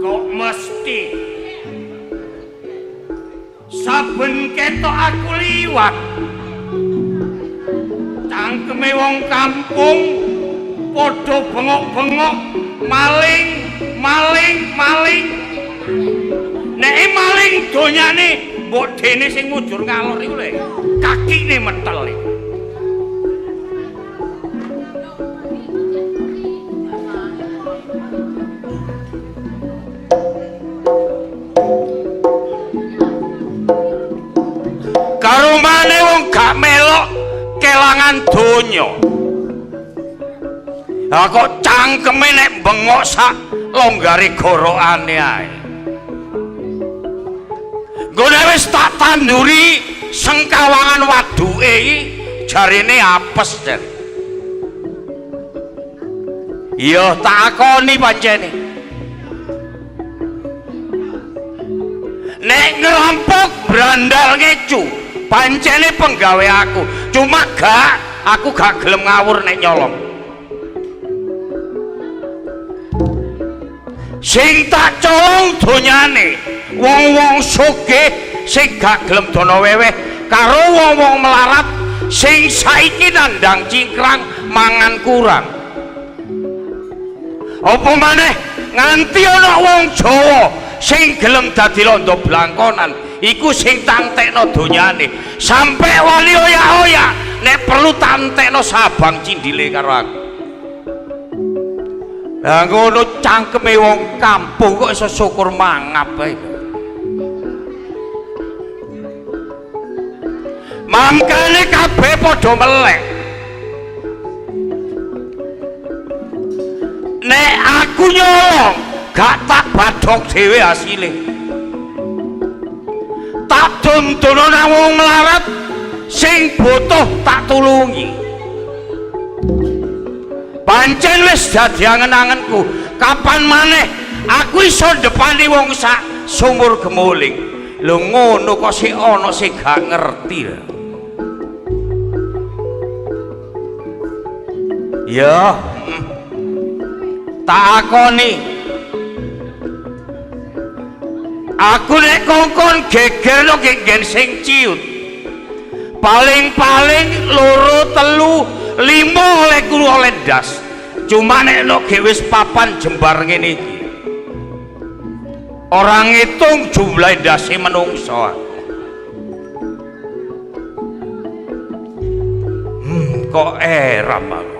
Kok mesti saben ketok aku liwat cangkeme wong kampung padha bengok-bengok maling maling maling. Nek maling donyane mbok dene sing mujur ngalor iku lho kakine metel iku. Karo maneh wong gak melok kelangan donya. Lah kok cangkeme nek bengok sak longgare gorokane ae. Nggone wis tak tanduri sengkawangan waduke iki jarine apes jar. Iya tak akoni pancene. Nek ngerampok brandal ngecu pancene penggawe aku, cuma gak aku gak gelem ngawur nek nyolong. Sing tak colong donyane wong-wong sugih sing gak gelem dono weweh karo wong-wong melarat sing saiki nandang cingkrang mangan kurang. Apa maneh nganti ana wong Jawa sing gelem dadi londo blangkonan iku sing tantekno donyane sampe wali oyak-oyak nek perlu tantekno sabang cindile karo aku. Lah ngono cangkeme wong kampung kok iso syukur mangap ae. Mangkane kabeh padha melek. Nek aku nyolong gak tak badhok dhewe asile. Tak dundono nang wong melarat sing butuh tak tulungi. Pancen wis dadi angen-angenku, kapan maneh aku iso ndepani wong sak sumur gemuling. Lho ngono kok sik ana sing gak ngerti lho. Ya, tak akoni. Aku nek kongkon geger lho nggen sing ciut. Paling-paling 2 3 5 oleh kulo oleh ndas. Cuma nek lo wis papan jembar ngene iki. Ora ngitung jumlah ndase menungso. Kok eram aku.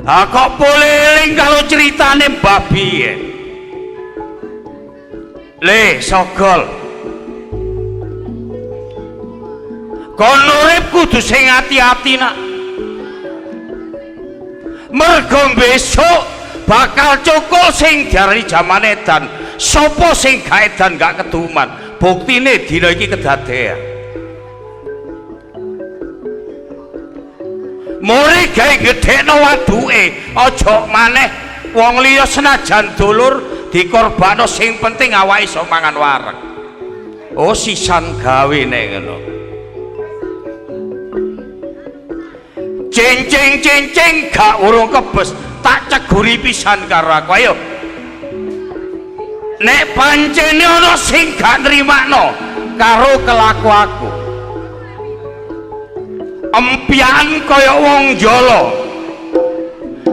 Ah kok poleling kalau ceritane Mbah biyen. Le Sogol. Kon urip kudu sing ati-ati nak. Mergo besok bakal cukul sing diarani jaman edan. Sopo sing gak edan gak keduman. Buktine dina iki kedadean. More gawe gedhekno waduke, aja maneh wong liya senajan dulur dikorbano sing penting awake iso mangan wareg. Oh sisan gawe nek ngono. Cincing-cincing gak urung kebes, tak ceguri pisan karo aku. Ayo. Nek pancene ana sing gak nrimakno karo kelakuanku. Empian kaya wong jolo,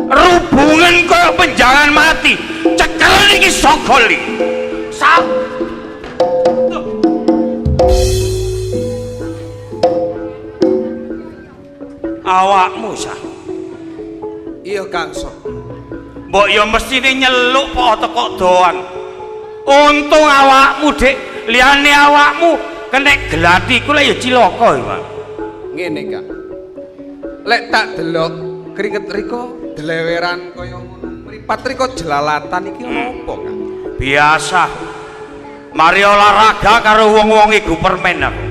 rubungen kaya penjangan mati, cekelen iki Sogol iki. Sak awakmu sah. Iya Kang Sok. Mbok ya mestine nyeluk po teko doan. Untung awakmu, Dik, liyane awakmu kena glati ku lek ya cilaka iki, Pak. Ngene Kang. Lek tak delok keringet riko deleweran kaya ngono, mripat riko jelalatan iki ana apa, Kang? Biasa. Mari olahraga karo wong-wong iku permen aku.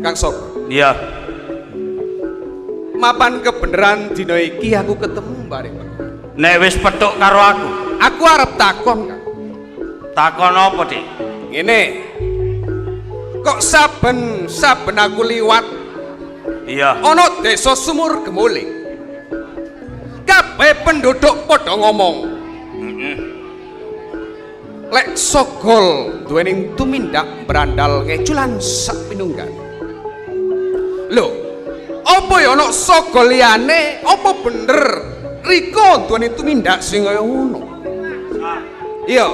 Kang Sok, Iya. mapan kebenaran dina iki aku ketemu bareng. Nek wis petuk karo aku, Aku arep takon, Kang. Takon apa, Dik? Ngene. Kok saben-saben aku liwat ana desa Sumur Gemuling. Kabeh penduduk padha ngomong, lek Sogol duwening tumindak brandal ngeculan sak pinunggal. Lho, apa ya ana Sogol liyane? Apa bener Riko duweni tumindak sing kaya ngono? Iya,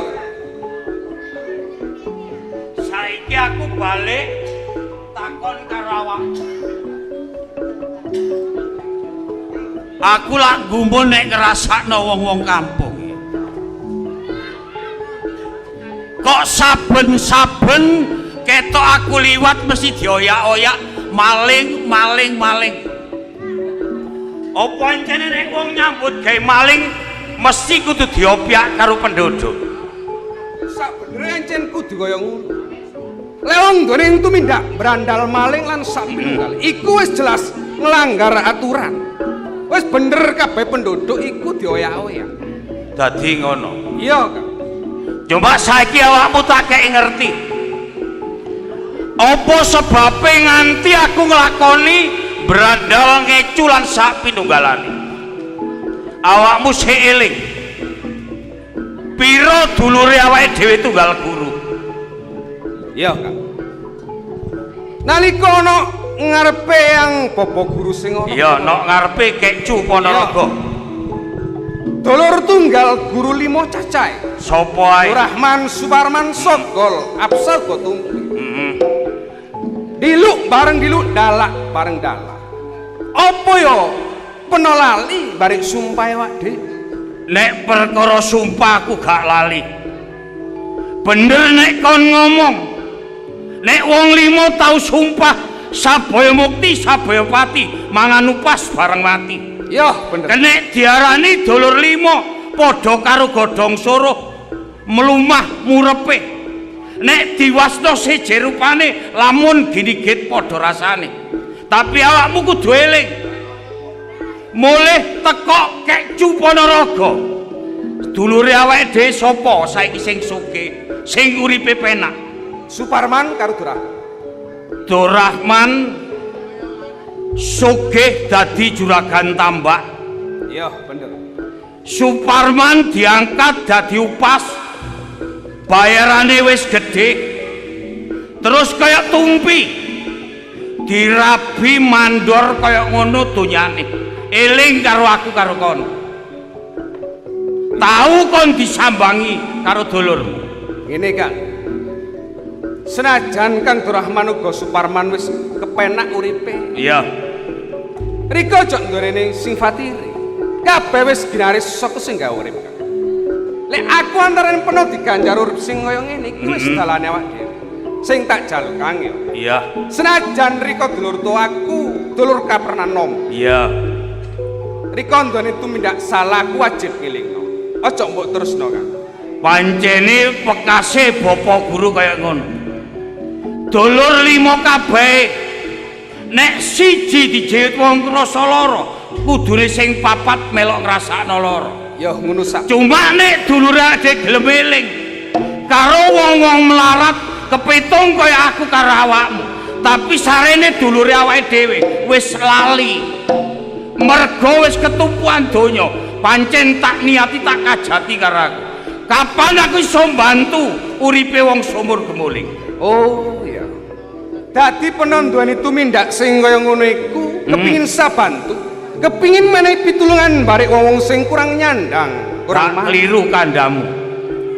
Saiki aku balik takon karo awakmu. Aku lak gumun nek ngrasakno wong-wong kampung. Kok saben-saben ketok aku liwat mesti dioyak-oyak maling, maling, maling. Apa encene nek wong nyambut gawe maling mesti kudu diopyak karo penduduk? Sabenere encen kudu kaya ngono. Lek wong nggone tumindak brandal maling lan sak pinunggal, iku wis jelas nglanggar aturan. Wis bener kabeh penduduk iku dioyak-oyak. Dadi ngono. Iya, Kang. Cuma saiki awakmu tak kei ngerti. Apa sebabe nganti aku nglakoni brandal ngecu lan sak pinunggalane? Awakmu sik eling. Pira dulure awake dhewe tunggal guru? Iya, Kang. Nalika ana ngarepe yang bapa guru sing ana. Iya, nok ngarepe Kecu Ponorogo. Dulur tunggal guru limo cacahe. Sapa ae? Rahman, Suparman, Sogol, Absal go Tumpi. Diluk bareng diluk, dalak bareng dalak. Apa yo peno lali bareng sumpah awak dhewe? Nek perkara sumpah aku gak lali. Bener nek kon ngomong. Nek wong limo tau sumpah sabaya mukti sabaya pati mangan upas bareng mati. Yo bener. Kenek diarani dulur limo padha karo godhong suruh mlumah murepe. Nek diwasta seje rupane lamun ginigit padha rasane. Tapi awakmu kudu eling. Mulih teko Kecu Ponorogo. Dulure awake dhewe sapa saiki sing sugih, sing uripe penak? Suparman karo Durahman. Durahman sugih dadi juragan tambak. Iya, bener. Suparman diangkat dadi upas. Bayarane wis gedhe. Terus kaya tumpi. Dirabi mandor kaya ngono donyane. Eling karo aku karo kon. Tahu kon disambangi karo dulurmu. Ngene, Kang. Senajan Kang Durahman uga Suparman wis kepenak uripe. Iya. Riko aja nggorene sing fatire. Kabeh wis ginaris saka sing gawe urip, Kang. Lek aku antarane peno diganjar urip sing kaya ngene iki wis dalane awak dhewe. Sing tak jaluk Kang ya. Iya. Senajan Riko dulur tuaku, dulur kapernan nom. Iya. Riko nduweni tumindak salah aku wajib ngelingno. Aja mbok terusno, Kang. Pancene pekase bapa guru kaya ngono. Dulur limo kabeh. Nek siji dijewit wong krasa lara, kudune sing papat melok ngrasakno lara. Ya ngono sak. Cuma nek dulure ade gelem eling karo wong-wong melarat kepitung kaya aku karo awakmu. Tapi sarene dulure awake dhewe wis lali. Mergo wis ketumpuan donya, pancen tak niati tak kajati karo aku. Kapan aku iso mbantu uripe wong Sumur Gemuling? Oh iya. Dadi peno nduweni tumindak sing kaya ngono iku, kepingin sabantu, kepingin menehi pitulungan barek wong-wong sing kurang nyandang, kurang Tak mampu. keliru kandamu.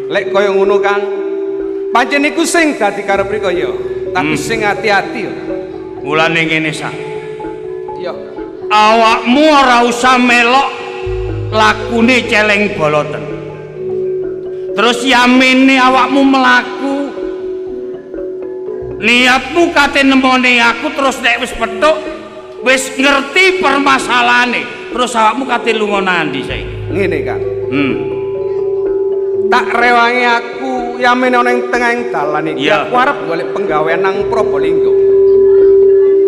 Lek kaya ngono Kang, pancen iku sing dadi karep rika ya, tapi sing ati-ati ya. Mulane ngene sak. Iya. Awakmu ora usah melok lakune celeng boloten. Terus yamene awakmu mlaku niatmu kate nemone aku, terus nek wis petuk wis ngerti permasalahane, terus awakmu kate lunga nandi saiki? Ngene, Kang. Tak rewangi aku yamene ana ing tengahing dalan iki. Aku arep golek penggawean nang Probolinggo.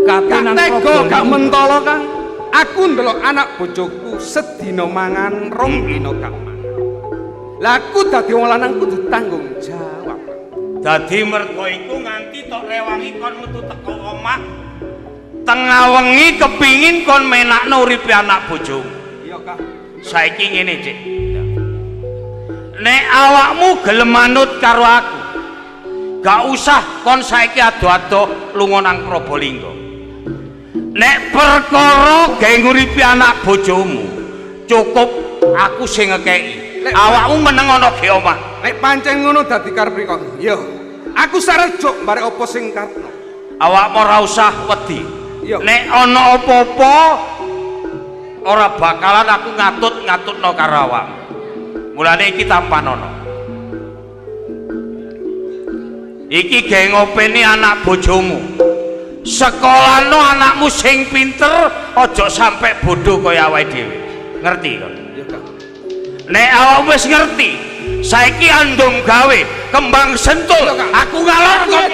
Kate nang Tega gak mentolo, Kang. Aku ndelok anak bojoku sedina mangan, rong dina gak mangan. Lah aku dadi wong lanang kudu tanggung jawab. Dadi mergo iku nganti tok rewangi kon metu teko omah tengah wengi kepingin kon menakno uripe anak bojomu. Iya, Kang. Saiki ngene, Cik. Nek awakmu gelem manut karo aku, gak usah kon saiki ado-ado lunga nang Probolinggo. Nek perkara gawe nguripi anak bojomu, cukup aku sing ngekeki. Awakmu meneng ana ge omah. Nek pancen ngono dadi karepe kok. Iya. Aku sarejuk barek apa sing karepno. Awakmu ora usah wedi. Iya. Nek ana apa-apa ora bakalan aku ngatut-ngatutno karo awakmu. Mulane iki tampanono. Iki gawe ngopeni anak bojomu. Sekolahno anakmu sing pinter, aja sampe bodho kaya awake dhewe. Ngerti kok? Iya, Kang. Nek awakmu wis ngerti, saiki andung gawe kembang sentul, aku ngalor kok.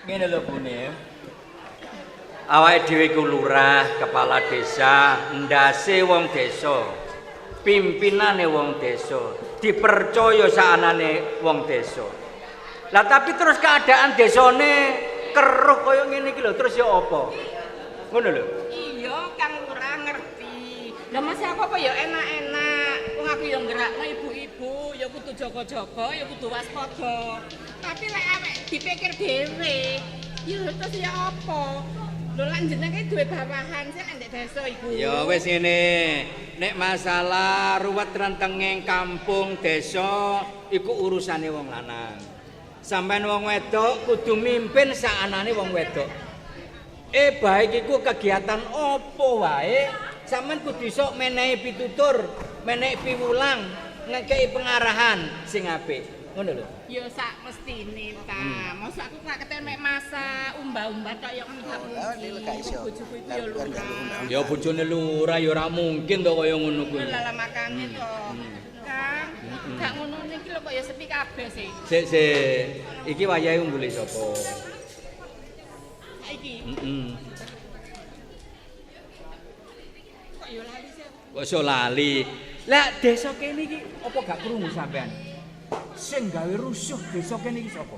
Ngene lho Bune. Awake dhewe iku lurah, kepala desa, ndase wong desa, pimpinane wong desa, dipercaya saanane wong desa. Lah tapi terus keadaan desane keruh kaya ngene iki lho, terus ya apa? Ngono lho. Iya, Kang Lurah ngerti. Lah masih aku apa ya enak-enak. Wong aku ya nggerakno ibu-ibu, ya kudu jaga-jaga, ya kudu waspada. Tapi lek awake dipikir dhewe, ya terus ya apa? Lho lak jenenge duwe bawahan sik lek ndek desa iku. Ya wis ngene, nek masalah ruwet rentenging kampung desa iku urusane wong lanang. Sampeyan wong wedok kudu mimpin saanane wong wedok. Baik iku kegiatan apa wae, sampeyan kudu iso menehi pitutur, menehi piwulang, ngekeki pengarahan sing apik. Ngono lho. Ya sak mestine ta. Mosok aku gak keten mek masak, umbah-umbah tok ya enggak mungkin. Bojoku iku ya lurah. Ya bojone lurah ya ora mungkin to kaya ngono kuwi. Lah makane to. Kang, gak ngono niki lho kok ya sepi kabeh sih. Sik sik. Iki wayahe umbule sapa? Saiki. Heeh. Kok ya lali sih. Kok iso lali? Lah desa kene iki apa gak krungu sampean? Sing gawe rusuh desa kene iki sapa?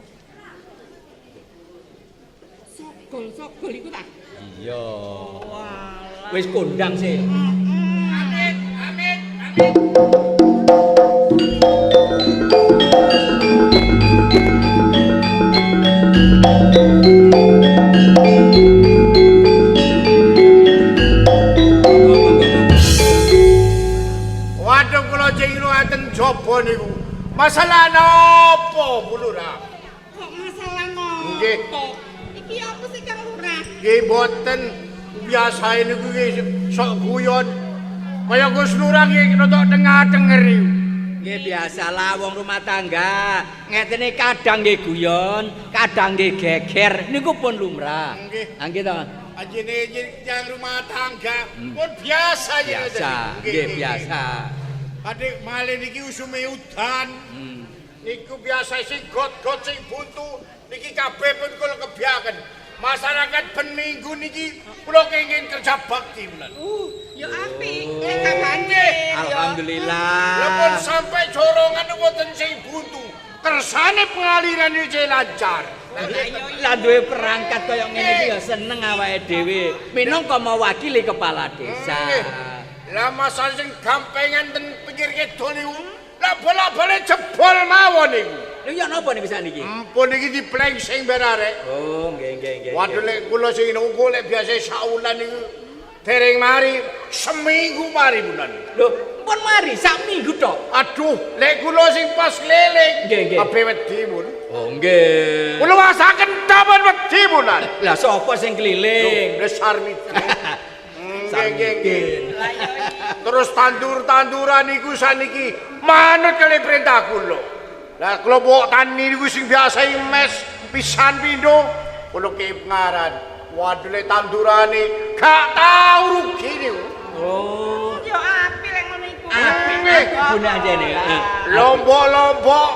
Sogol-sogol iku ta? Iya. Wis kondang sih. Amit, amit, amit. Waduh kula jengluaten jaba niku. Masalah napa, Bu Lurah? Kok masalah napa? Nggih. Iki apa sih Kang Lurah? Nggih mboten biasae niku nggih sok guyon. Kaya Gus Lurah nggih rada tengah-tenger niku. Nggih biasalah wong rumah tangga. Ngetene kadang nggih guyon, kadang nggih geger. Niku pun lumrah. Nggih. Ha nggih to. Anjene yang rumah tangga pun biasa ya. Biasa, nggih biasa. Adik malih niki usume udan. Niku biasa sing got-got sing buntu niki kabeh pun kula kebiaken. Masyarakat ben minggu niki kula kenging kerja bakti menan. Ya apik, lek gak banjir. Ya. Alhamdulillah. Lah pun sampai jorongan wonten sing buntu. Kersane pengaliran iki lancar. Lah duwe perangkat kaya ngene iki ya seneng awake dhewe. Minangka mewakili kepala desa. Lah masalah sing gampengan ten pinggir kidul niku, lah bolak-balik jebol mawon niku. Lha ya napa niki sakniki? Ampun iki diplengsing ben arek. Oh, nggih nggih nggih. Waduh lek kula sing nunggu lek biasa saulan niku dereng mari, seminggu mari bulan. Lho, pun mari sak minggu tok. Aduh, lek kula sing pas keliling, Nggih, nggih. kabeh wedi mun. Oh, nggih. Kula wasaken taman wedi bulan. Lah sapa sing keliling? Lho, Sarmidin. Nggih, nggih, nggih. Lah ya iki. Terus tandur-tanduran niku saniki manut kali perintah kula. Lah kelompok tani niku sing biasa mes pisan pindho kula kei pengaran. Waduh lek tandurane gak tau rugi niku. Oh. Ya apik lek ngono iku. Apik guna jane. Lombok-lombok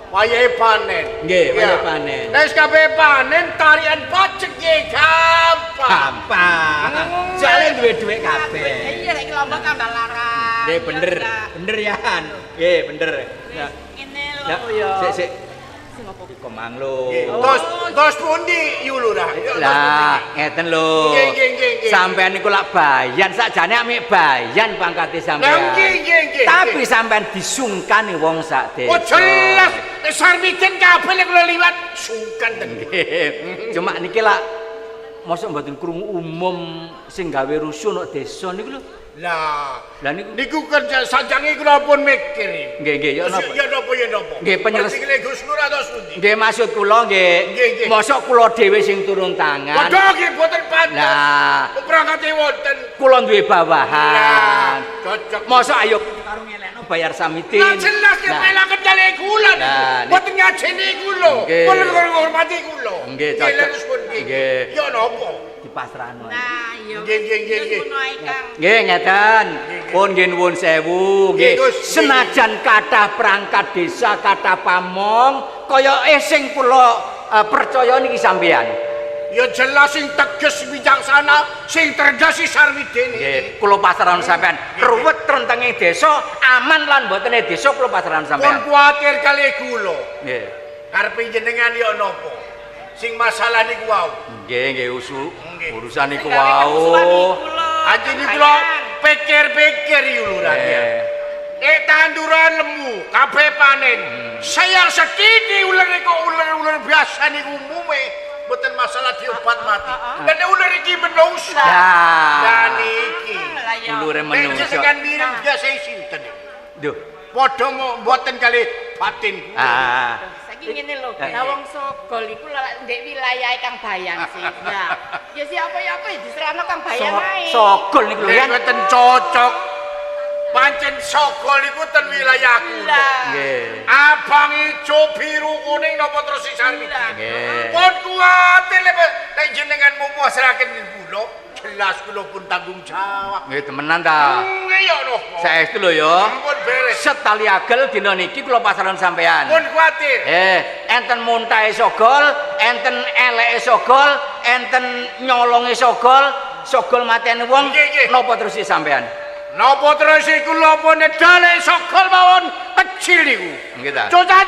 wayahe panen. Nggih, wayahe panen. Nek wis kabeh panen tarian pajak nggih gampang. Gampang. Soale duwe dhuwit kabeh. Iya lek lombok tambah larang. Nggih bener, bener ya Han. Nggih bener. Wis ngene Ya, lho ya. sik sik. Sing apa? Iku mang lho. Nggih, Tos tos pundi Yu Lurah? Lah, ngeten lho. Nggih, nggih, nggih, nggih. Sampean niku lak bayan, sakjane amik bayan pangkate sampean. Lah nggih, nggih, nggih. Tapi sampean disungkani wong sak desa. Oh jelas, nek Sarmidin kabeh lek kula liwat sungkan ten. Nggih. Cuma niki lak mosok mboten krungu umum sing gawe rusuh nok desa niku lho. Lah, Lah niku niku kerja sanjange kula pun mikir. nggih nggih ya napa? Ya napa ya napa. Nggih, Nggih Gus Lurah tos pundi? Nggih maksud kula nggih. Nggih, nggih. Mosok kula dhewe sing turun tangan. Waduh nggih boten pantes. Lah, perangkate wonten. kula duwe bawahan. Lah, cocok. Mosok ayo karo ngelekno bayar samitin. Lah jelas ki Lah, melaken kali kula niku. Lah, Boten ngajeni kula. Nggih. Kula ngurmati kula. Nggih, cocok. leres pun nggih. Nggih. Ya napa? Dipasrahno. Nah, iya. Nggih, nggih, nggih, nggih. Ngono ae, Kang. Nggih ngeten. Pun nggih nuwun sewu nggih. Nggih, Gus. Senajan kathah perangkat desa, kathah pamong, kaya sing kula percaya niki sampean. Ya jelas sing teges bijaksana, sing cerdas si Sarwidin. Nggih, kula pasrahno sampean. Ruwet rentenge desa, aman lan mbotene desa kula pasrahno Pun sampean. kuwatir kali kula. Nggih. Karepe jenengan ya napa? Sing masalah niku wau. Nggih, nggih usu Nggih. urusan niku Sing gawe kerusuhan wau. iku lho, Anjing Kang niku kula Bayan. pikir-pikir yo lurah ya. Tanduran lemu, kabeh panen. Saya sedini ular iku ular-ular biasa niku umume mboten masalah diobat mati. Lah nek ular iki menungso. Lah. Lah niki. Lah ya. Ulure Nek menungso. jenengan mireng biasa sinten niku? Duh. Padha mboten kali batin. Ah. Saiki ngene lho, Eh. lah wong Sogol iku lha ndek wilayahe Kang Bayan sih. Ya. Ya siapa ya apa ya diserahno Kang Bayan ae. Sogol niku lho Nek ya. mboten cocok. Pancen Sogol iku ten wilayah kula. Lah. Nggih. Abang ijo biru kuning napa terus si Sarwidi? Nggih. Pun kuwatir lek nek jenengan muwasraken kula, jelas kula pun tanggung jawab. Nggih temenan ta. Nggih ya napa? Saestu lho ya. Pun beres. Setali agel dina niki kula pasaran sampean. Pun kuwatir. Enten muntahe sogol, enten eleke sogol, enten nyolonge sogol, sogol mateni wong, Nggih, nggih. napa terus sampean? Napa terus kula pun nedale sogol mawon kecil niku. Nggih ta. Cocah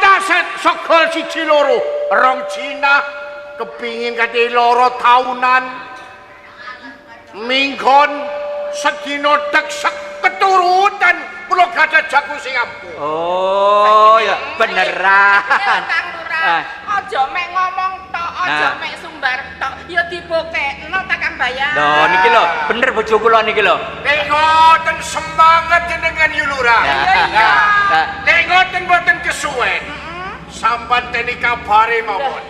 sogol siji loro, rong Cina kepingin kate loro taunan. Minggon sedina tek keturutan kula gadah jago sing ampuh. Oh, ya beneran. Kang Lurah, Ah. aja mek ngomong tok, aja Nah. mek sumbar tok, ya dibuktekno ta Kang Bayan. Lho niki lho, bener bojo kula niki lho. Nek ngoten semangat jenengan Yu Lurah. Nah, Iya, iya. nah. Nek ngoten boten kesuwen. Sampan teni kabare mawon.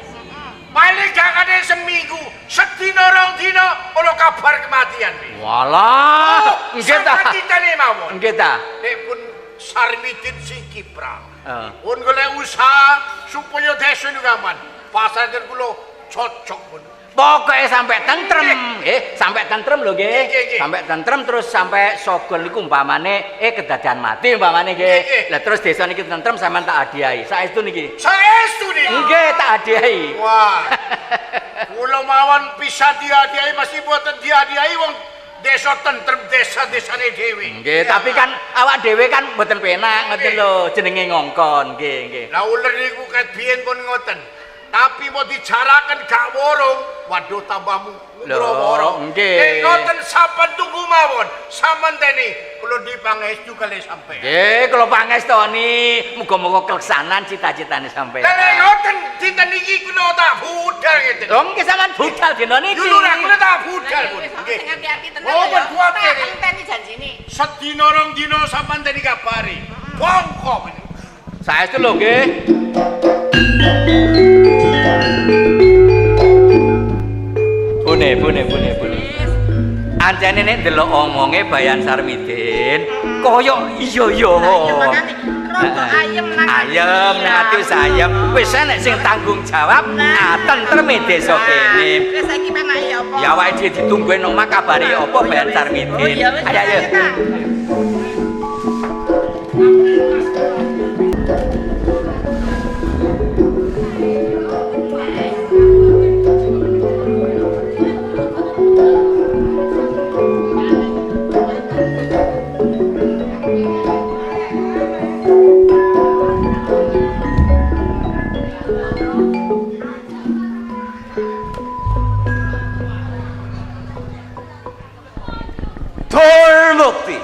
Paling gak kate seminggu, sedina rong dina ono kabar kematian. Walah, nggih ta. Sampan titene mawon. Nggih ta. Nek pun Sarmidin sing kiprah. Heeh. Pun golek usaha supaya desa niku aman. Pasangan kula cocok pun. Pokoke sampai tentrem, nggih, sampai tentrem lho nggih. Sampai tentrem terus sampai sogol niku umpamane kedadian mati umpamane nggih. Lah terus desa niki tentrem sampean tak hadiahi. Saestu niki. Saestu niki. Nggih, tak hadiahi. Wah. Kula mawon bisa dihadiahi mesti mboten dihadiahi wong desa tentrem desa-desane dhewe. Nggih, tapi kan awak dhewe kan mboten penak ngoten lho, jenenge ngongkon nggih, nggih. Lah uler niku ket biyen pun ngoten. Tapi mau dicarakan gak worong, waduh tambahmu ngro-woro. Nggih. Ngoten sampean tunggu mawon, sampean teni kula dipangestu kalih sampean. Nggih, kula pangestoni, muga-muga keleksanan cita-citane sampean. Lah nek ngoten dinten iki kula tak budal ngeten. Lho nggih sampean budal dina niki. Lho lurah kula tak budal pun. Nggih. Hati-hati tenan. Oh, kuwatir. Enteni janjine. Sedina rong dina sampean teni kabari. Bongko. Saestu lho nggih. Bune, bune, bune, bune. Ancene nek ndelok omonge Bayan Sarmidin, koyo iya iya. Rada ayem nang ayem nang ati wis ayem. Wis enek sing tanggung jawab, tentreme desa kene. Wis saiki penake ya apa? Ya awake dhewe ditunggu nang omah kabare apa Bayan Sarmidin. Ayo ayo. Dulmukti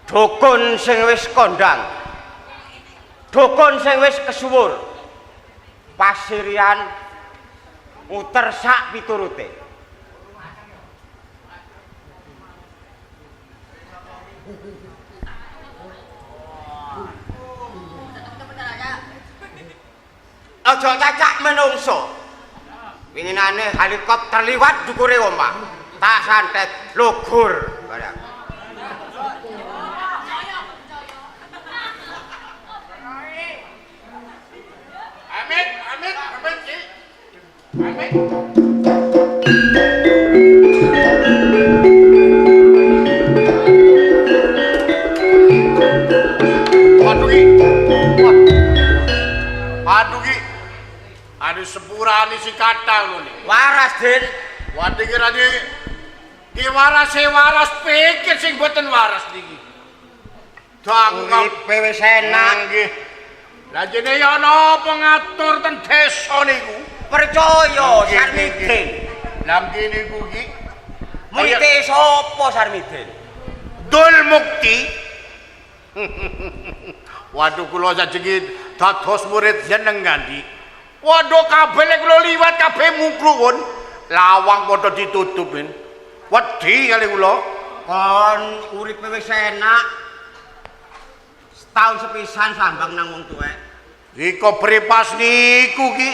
dukun sing wis kondang, dukun sing wis kesuwur, pasirian muter sak piturute. Aja cacak menungso. Winginane helikopter liwat dukure omah. Tak santet lugur barang. Amit, amit, amit ki. Amit. Waduh ki. Wah. Waduh ki. Aduh sepurane sing kathah lho niki. Waras, Din. Waduh ki radi ki warase waras pikir sing mboten waras niki. Uripe wis enak. Nggih. Lah jene ya ana apa ngatur ten desa niku? Percaya Sarmidin. Lah nggih niku ki. Murite sapa Sarmidin? Dulmukti. Waduh kula sajenge dados murid jenengan iki. Waduh kabeh lek kula liwat kabeh mungkruwun. Lawang padha ditutupin. Wedi kali kula. Kon uripe wis enak. Setahun sepisan sambang nang wong tuwek. Iko pripas niku ki.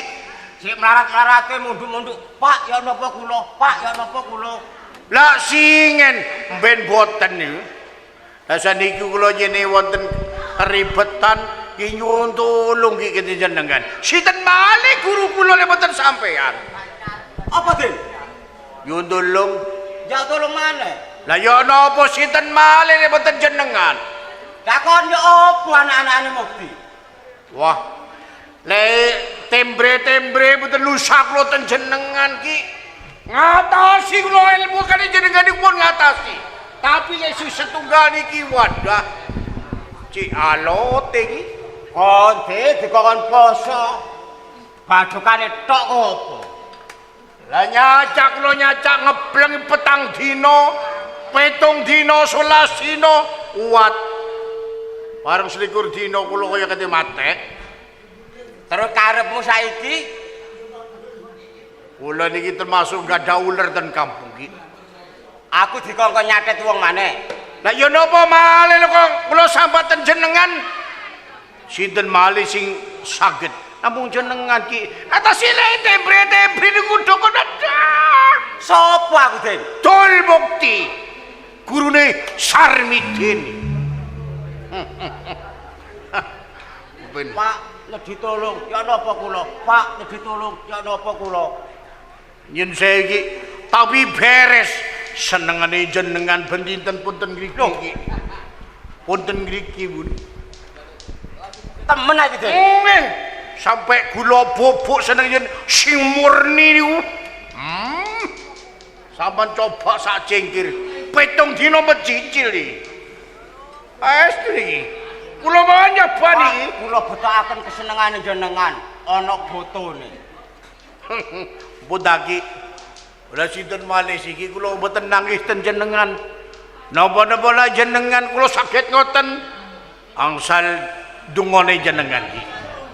Sik mlarat-mlarate munduk-munduk, Pak ya napa kula, Pak ya napa kula. Lah singen mben boten niku. Lah saniki kula nyene wonten keribetan ki nyuwun tulung ki jenengan. Sinten malih guru kula lek mboten sampean. Apa, Din? Nyuwun tulung. Ya tolong maneh. Lah ya napa sinten malih lek mboten jenengan? Lah kon ya apa anak-anakane Mukti? Wah. Lek tembre-tembre mboten lusak kula ten jenengan ki. Ngatasi kula ilmu kali jenengan niku pun ngatasi. Tapi lek sing setunggal niki wadah. Cik alote iki. Kon dikon poso. Badhokane tok kok apa? Lah nyacak kula nyacak ngebleng petang dina, 7 dina, 11 dina kuat. Bareng 21 dina kula kaya kete matek. Terus karepmu saiki? Kula niki termasuk gadah uler ten kampung iki. Aku dikongkon nyatet wong maneh. Lah ya napa malih lho kok kula sambaten jenengan. Sinten malih sing saged namung jenengan ki. Atasile tembre-tembre niku dukun dadah. Sopo aku, Den? Dulmukti. Gurune Sarmidin. Pak, Nedhi tolong, ya napa kula? Pak, nedhi tolong, ya napa kula? Yen saya iki tapi beres senengane jenengan ben dinten punten ngriki iki. Punten ngriki, Bun. Temen iki, Den. Nggih. Sampai gula bubuk seneng yen sing murni niku. Sampeyan coba sak cingkir. 7 dina mecicil iki. Aestu iki. Kula mawon nyoba niki. Kula betokaken kesenengane jenengan ana botone. Pun iki. Ora sinten malih iki kula mboten nangis ten jenengan. Napa-napa lah jenengan kula saged ngoten. Angsal dungane jenengan iki.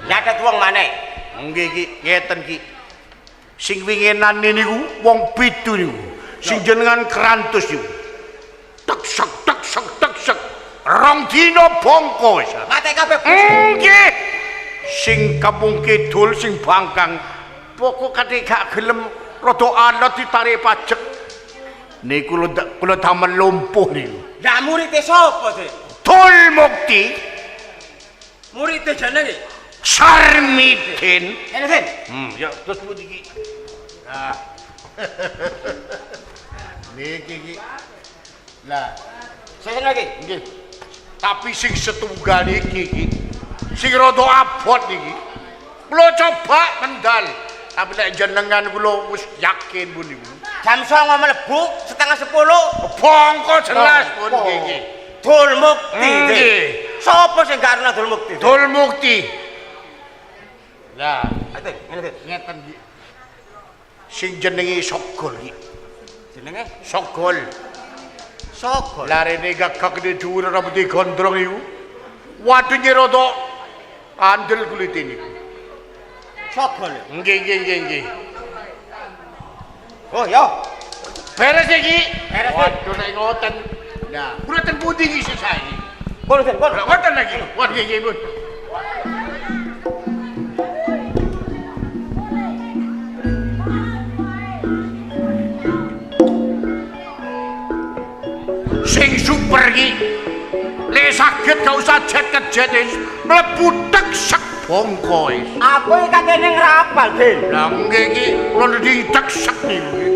Nyatet wong maneh. Nggih iki ngeten iki. Sing winginan niku wong 7 niku. Sing jenengan kerantus niku. Tek sek tek sek tek sek. 2 dina bongko wis. Mate kabeh. Nggih. Sing kampung kidul sing bangkang pokok kate gak gelem rada alot ditarik pajek. Niku kula damel lumpuh niku. Lah murite sapa sih? Dul Mukti. Murite jenenge Sarmidin. Ngene, Den. Ya terus pundi iki? Nah. Niki iki. Lah, Sing lagi. nggih. Tapi sing setunggal iki iki sing rada abot niki. Kula coba mendal. Tapi nek jenengan kula wis yakin pun niku. Jam 09.00 mlebu, 9:30 Bongko jelas pun nggih. Dul Mukti. Nggih. Sapa sing gak arep Dul Mukti? Dul Mukti. Lah, Ayo, ngene, Den. ngeten iki. Sing jenenge Sogol iki. Jenenge Sogol. Sogol. Larene gagak gede dhuwur rambute gondrong iku. Wadune rada kandel kulite niku. Sogol. Nggih nggih nggih nggih. Oh, ya. Beres iki. Beres. Waduh nek ngoten. Lah, kula ten pundi iki sik saiki? Kono, Den, kono. Lah ngoten lagi. Wah nggih nggih, Bun. Sing super iki lek saged gak usah jet kejet wis mlebu tek sek bongko wis. Aku iki katene ngrapal, Den. Lah nggih iki kula di tek sek niku.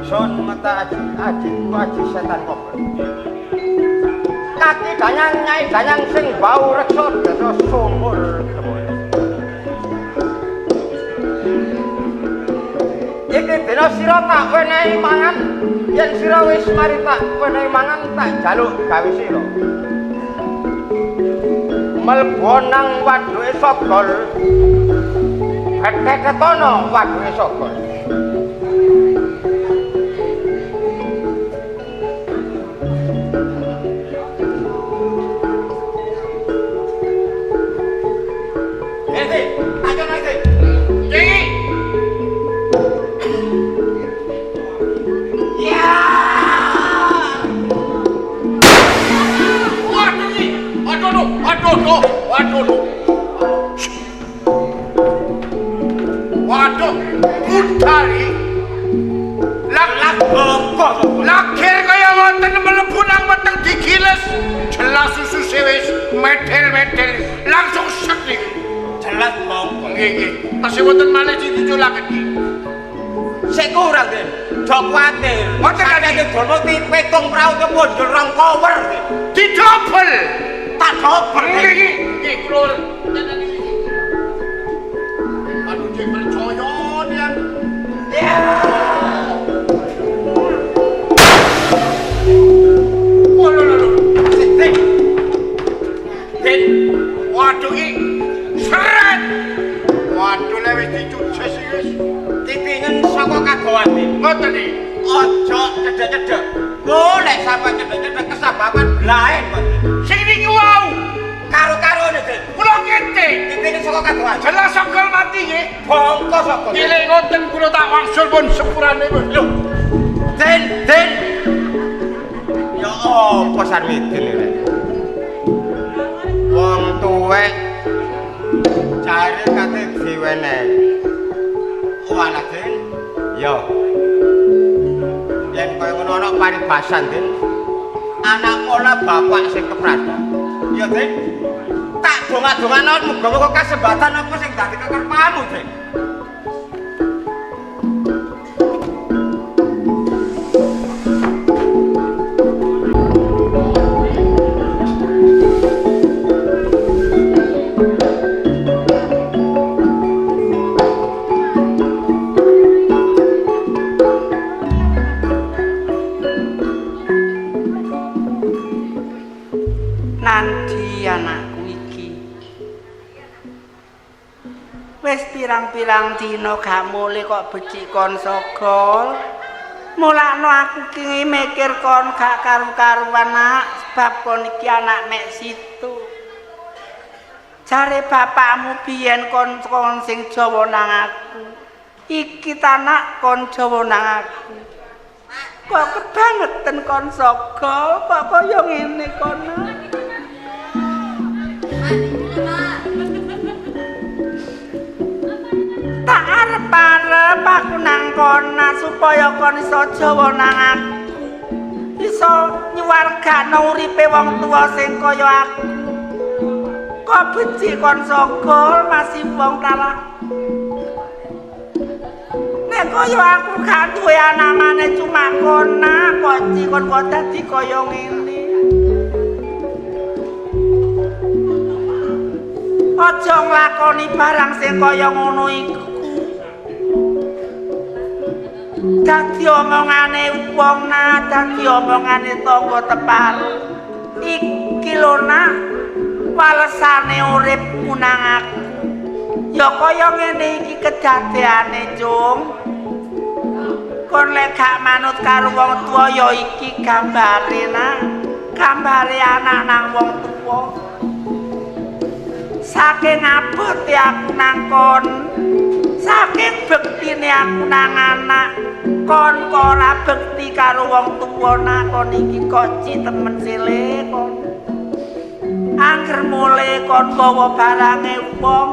Sun mata aji aji ku aji setan kober. Kaki danyang nyai danyang sing bau reksa desa sumur kebon. Iki dina sira tak wenehi mangan, yen sira wis mari tak wenehi mangan tak jaluk gawe sira. Mlebu nang waduke Sogol. Betetetono waduke Sogol. Waduh, budal iki. Lak lakir kaya ngoten mlebu nang weteng digiles. Jelas sususe wis medel-medel langsung sek niku. Jelas bongko. Nggih nggih. Tasih wonten malih sing diculaken iki. Sik kurang, Den. Jok kuwatir. Ngoten kan Sakjane Dul Mukti 7 prau kebonjol 2 kower. Didobel. Tak dobel. Nggih nggih. Nggih kula aduh jek percaya nian. Wah, lho, lho, lho. Den. Den. Waduh iki seret. Waduh lek wis dicuces iki wis. Titingen saka kagowan, Den. Ngoten iki. Aja cedhek-cedhek. Golek sampe cedhek-cedhek kesababan blaen kok. Sing niki wau Karo-karone, Den. kula ngete. Titingen saka kagowan. Jelas Sogol mati nggih. Bongko saka. Nggih ngoten kula tak wangsul pun sepurane pun. Lho. Den, Den. Ya apa Sarmidin iki? Wong tuwek jare kate diwenehi. Walah, Den. Ya. Yen kaya ngono ana paribasan, Din. Anak pola bapak sing keprada. Iya, Din. Tak dongak-dongakno muga-muga kasembatan apa sing dadi kekerpamu, Din. Nandi anakku iki. Wis pirang-pirang dina gak mulih kok becik kon sogol. Mulakno aku ki mikir kon gak karu-karuan nak, sebab kon iki anak mek situ. Jare bapakmu biyen kon kon sing Jawa nang aku. Iki tanak kon Jawa nang aku. Kok kebangeten kon sogol, kok kaya ngene kon nak. Tak arep-arep aku nang kono supaya kon iso Jawa nang aku. Iso nyuwargakno uripe wong tuwa sing kaya aku. Kok becik kon sogol masih wong talah. Nek kaya aku gak duwe anak maneh cuma kona, kok cikon kok dadi kaya ngene. Aja nglakoni barang sing kaya ngono iku. Dadi omongane wong nak, dadi omongane tangga teparo. Iki lho nak, walesane uripmu nang aku. Ya kaya ngene iki kedadeane, Cung. Kon lek gak manut karo wong tuwa ya iki gambare nak, gambare anak nang wong tuwa. Saking abote aku nang kon, saking bektine aku nang anak, kon kok ora bekti karo wong tuwa nak, kon iki koci temen sile kon. Angger mule kon gawa barange wong,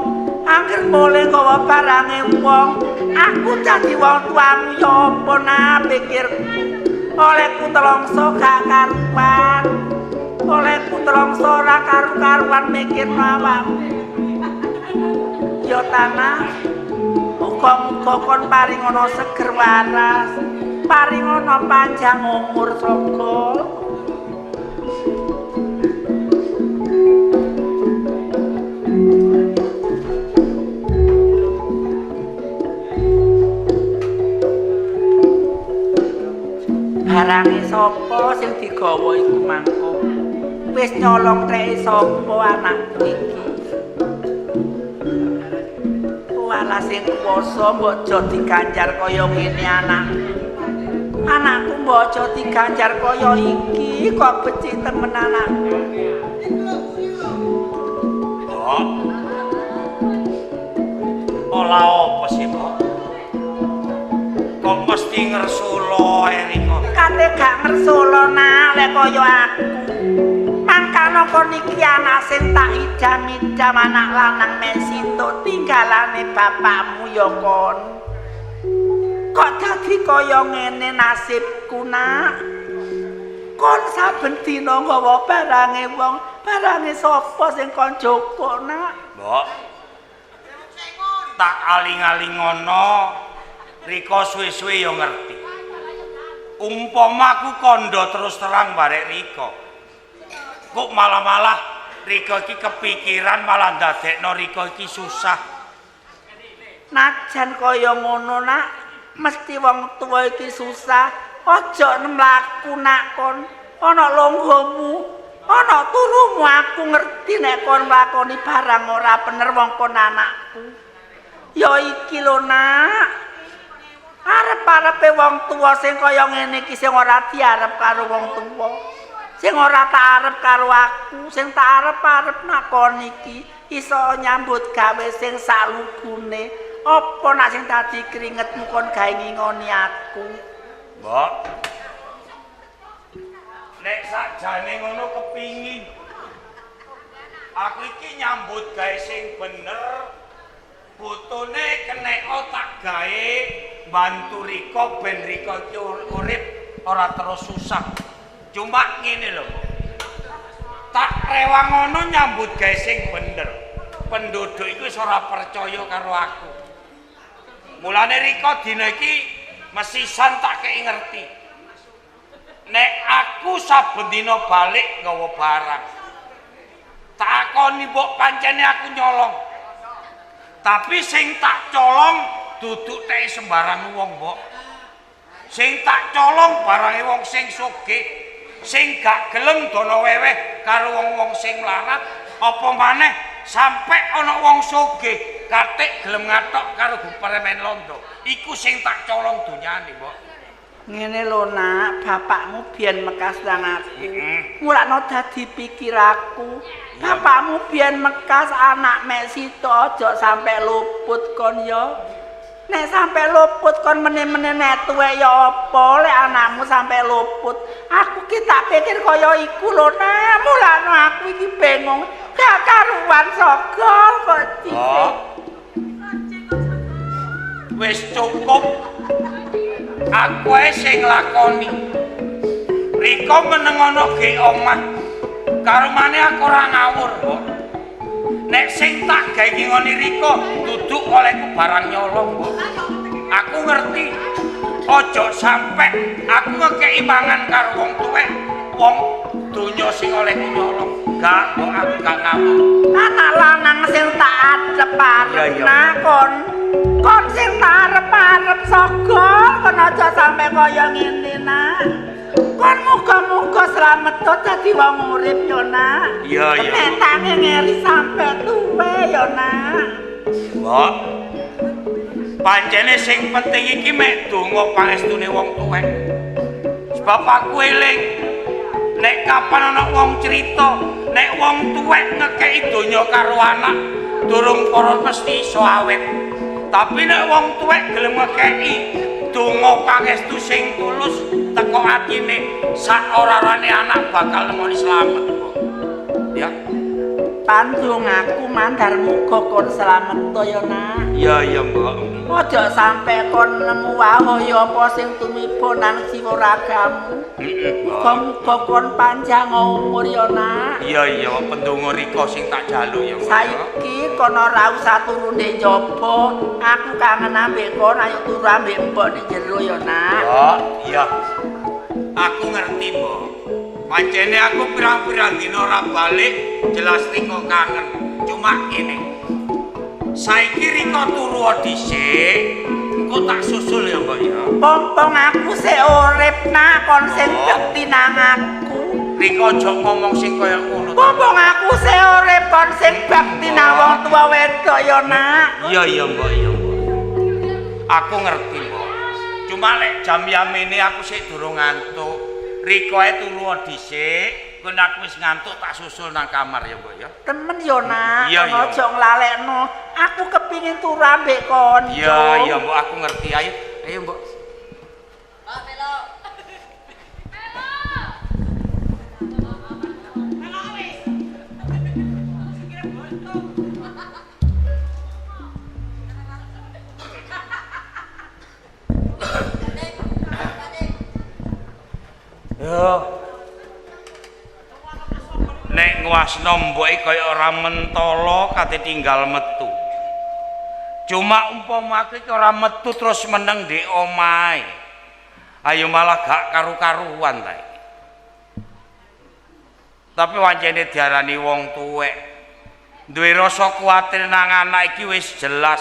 angger mule gawa barange wong, aku dadi wong tuamu ya apa nak pikirku. Olehku telongso gak karuan. Olehku telongso ora karu-karuan mikir awakmu. Ya tanah, muga-muga kon paringono seger waras, paringono panjang umur sogol. Barange sapa sing digawa iku mangko? Wis nyolong treke sapa anakku iki? Walah sing kuwasa mbok aja diganjar kaya ngene anakku. Anakku mbok aja diganjar kaya iki, kok becik temen anakku. Mbok. Ola apa sih, Mbok? Kok mesti ngersula ae Rika? Kate gak ngersula nak lek kaya aku. Mangkana kon iki anak sing tak idam-idam anak lanang mek situk tinggalane bapakmu ya kon. Kok dadi kaya ngene nasibku nak? Kon saben dina nggawa barange wong, barange sapa sing kon jupuk nak? Mbok. Tak aling-aling ngono, Rika suwe-suwe ya ngerti. Umpama aku kandha terus terang barek Rika. Kok malah-malah Rika iki kepikiran malah ndadekno Rika iki susah. Najan kaya ngono nak, mesti wong tuwa iki susah. Aja mlaku nak kon, ana longgomu, ana turumu, aku ngerti nek kon nglakoni barang ora bener wong kon anakku. Ya iki lho nak, arep-arepe wong tuwa sing kaya ngene iki sing ora diarep karo wong tuwa, sing ora tak arep karo aku, sing tak arep-arep nak kon iki iso nyambut gawe sing salugune. Apa nak sing dadi keringetmu kon gawe ngingoni aku? Mbok. Nek sakjane ngono kepingin aku iki nyambut gawe sing bener, botone kenek tak gawe bantu Rika ben Rika iki urip Ora terus susah. Cuma ngene lho, Mbok. Tak rewang ngono nyambut gawe sing bener. Penduduk iku wis ora percaya karo aku. Mulane rika dina iki mesisan tak kei ngerti. Nek aku saben dina balik nggawa barang. Tak akoni mbok pancene aku nyolong. Tapi sing tak colong duduk teke sembarang wong, Mbok. Sing tak colong barange wong sing sugih, sing gak gelem dono weweh karo wong-wong sing mlarat, apa maneh sampe ana wong sugih katik gelem ngathok karo guperemen londo. Iku sing tak colong donyane, Mbok. Ngene lho, Nak, bapakmu biyen mekas nang aku. Mulakno dadi pikiraku. Bapakmu biyen mekas anak mek sitok aja sampe luput kon ya. Nek sampe luput kon meneh-meneh nek tuwek ya apa lek anakmu sampe luput. Aku ki tak pikir kaya iku lho, Nak. Mulakno aku iki bingung. Gak karuan sogol kok cilik. Wis cukup. Aku ae sing nglakoni. Rika meneng ana ge omah. Karo maneh aku ora ngawur, Mbok. Nek sing tak gawe ngoni Rika duduk olehku barang nyolong, Mbok. Aku ngerti. Aja sampe aku ngekeki mangan karo wong tuwek, wong donya sing olehku nyolong. Gak, Mbok, aku gak ngawur. Anak lanang sing tak arep-arep nak kon. Kon sing tak arep-arep sogol kon aja sampe kaya ngene, Nak. Kon muga-muga slamet to dadi wong urip yo, Nak. Iya, iya. Nek tange ngeri sampe tuwe yo, Nak. Mbok. Pancene sing penting iki mek donga pangestune wong tuwek. Sebab aku eling nek kapan ana wong crita, nek wong tuwek ngekeki donya karo anak, durung para mesti iso awet. Tapi nek wong tuwek gelem ngekeki donga pangestu sing tulus teko atine, sak ora-orane anak bakal nemoni slamet. Ya. Pandongaku mandar muga kon slamet to ya, Nak. Iya, iya, Mbok. Aja sampe kon nemu wahaya apa sing tumiba nang jiwa ragamu. Heeh. Muga-muga kon panjang umur ya, Nak. Iya, iya, pendonga rika sing tak jaluk ya, Mbok. Saiki kon ora usah turu ndek njaba. Aku kangen ambek kon, ayo turu ambek mbok nek jero ya, Nak. Mbok, iya. Aku ngerti, Mbok. Pancene aku pirang-pirang dina ora balik, jelas rika kangen. Cuma ngene. Saiki rika turu dhisik, engko tak susul ya, Mbok ya. Pompong aku sik urip, Nak, kon sing bekti nang aku. Rika aja ngomong sing kaya ngono. Pompong aku sik urip, kon sing bekti nang wong tuwa wedok ya, Nak. Iya, iya, Mbok, iya, Mbok. Aku ngerti, Mbok. Cuma lek jam yamene aku sik durung ngantuk. Rika ae turu dhisik, kon aku wis ngantuk tak susul nang kamar ya, Mbok ya. Temen ya, Nak. Iya, iya. Aja nglalekno. Aku kepingin turu ambek kon. Iya, iya, Mbok, aku ngerti. Ayo, ayo, Mbok. Mbok, melok. Melok wis. Yo. Nek nguasno mboke kaya ora mentolo kate tinggal metu. Cuma umpama aku iki ora metu terus meneng ndek omahe. Ayo malah gak karu-karuan ta iki. Tapi wancene diarani wong tuwek. Duwe rasa kuwatir nang anak iki wis jelas.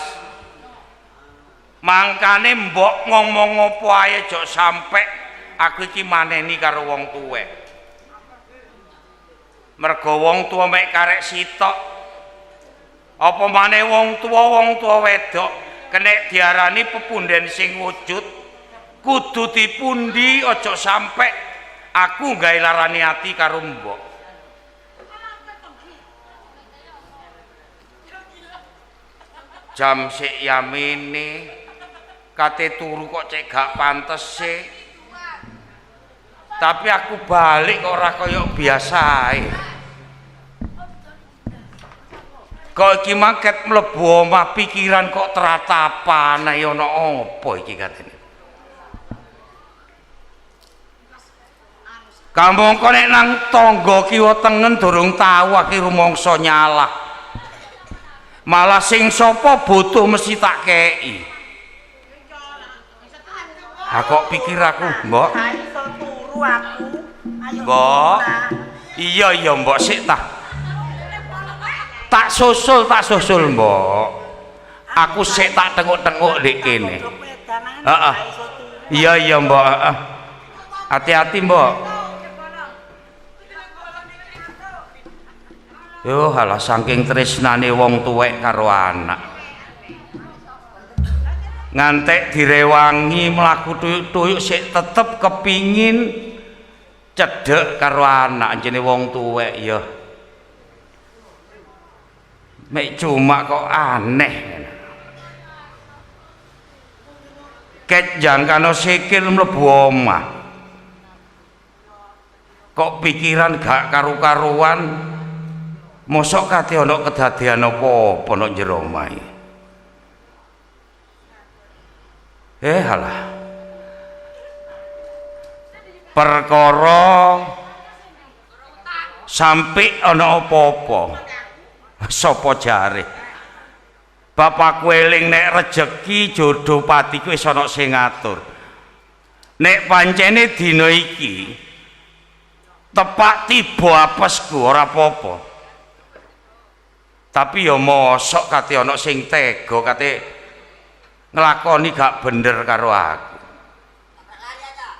Mangkane mbok ngomong apa ae aja sampe aku iki maneni karo wong tuwek. Mergo wong tuwa mek karek sitok. Apa maneh wong tuwa wedok kenek diarani pepunden sing wujud kudu dipundi aja sampe aku gawe larani ati karo mbok. Jam sik yamene kate turu kok cek gak pantese. Tapi aku balik kok ora kaya biasae. Kok iki mangket mlebu omah pikiran kok teratapan ae ana apa iki katene. Kamangka nek nang tangga kiwa tengen durung tau aku rumangsa nyalah. Malah sing sapa butuh mesti tak kei. Ha kok pikir aku, Mbok? Gak iso turu aku. Ayo Mbok. Iya iya Mbok sik ta. Tak susul, Mbok. Aku sik tak tenguk-tenguk ndek kene. Heeh. Iya iya Mbok, heeh. Hati-hati, Mbok. Yo halah saking tresnane wong tuwek karo anak. Ngantek direwangi mlaku tuyuk-tuyuk sik tetep kepingin cedhek karo anak jenenge wong tuwek ya. Mek cuma kok aneh. Ket jangkano sikil mlebu omah. Kok pikiran gak karu-karuan, mosok kate ana kedadean apa-apa nang jero omah iki. Halah. Perkara sampe ana apa-apa. Sapa jare? Bapakku eling nek rejeki jodoh patiku wis ana sing ngatur. Nek pancene dina iki tepak tiba apesku ora apa-apa. Tapi ya mosok kate ana sing tega kate nglakoni gak bener karo aku.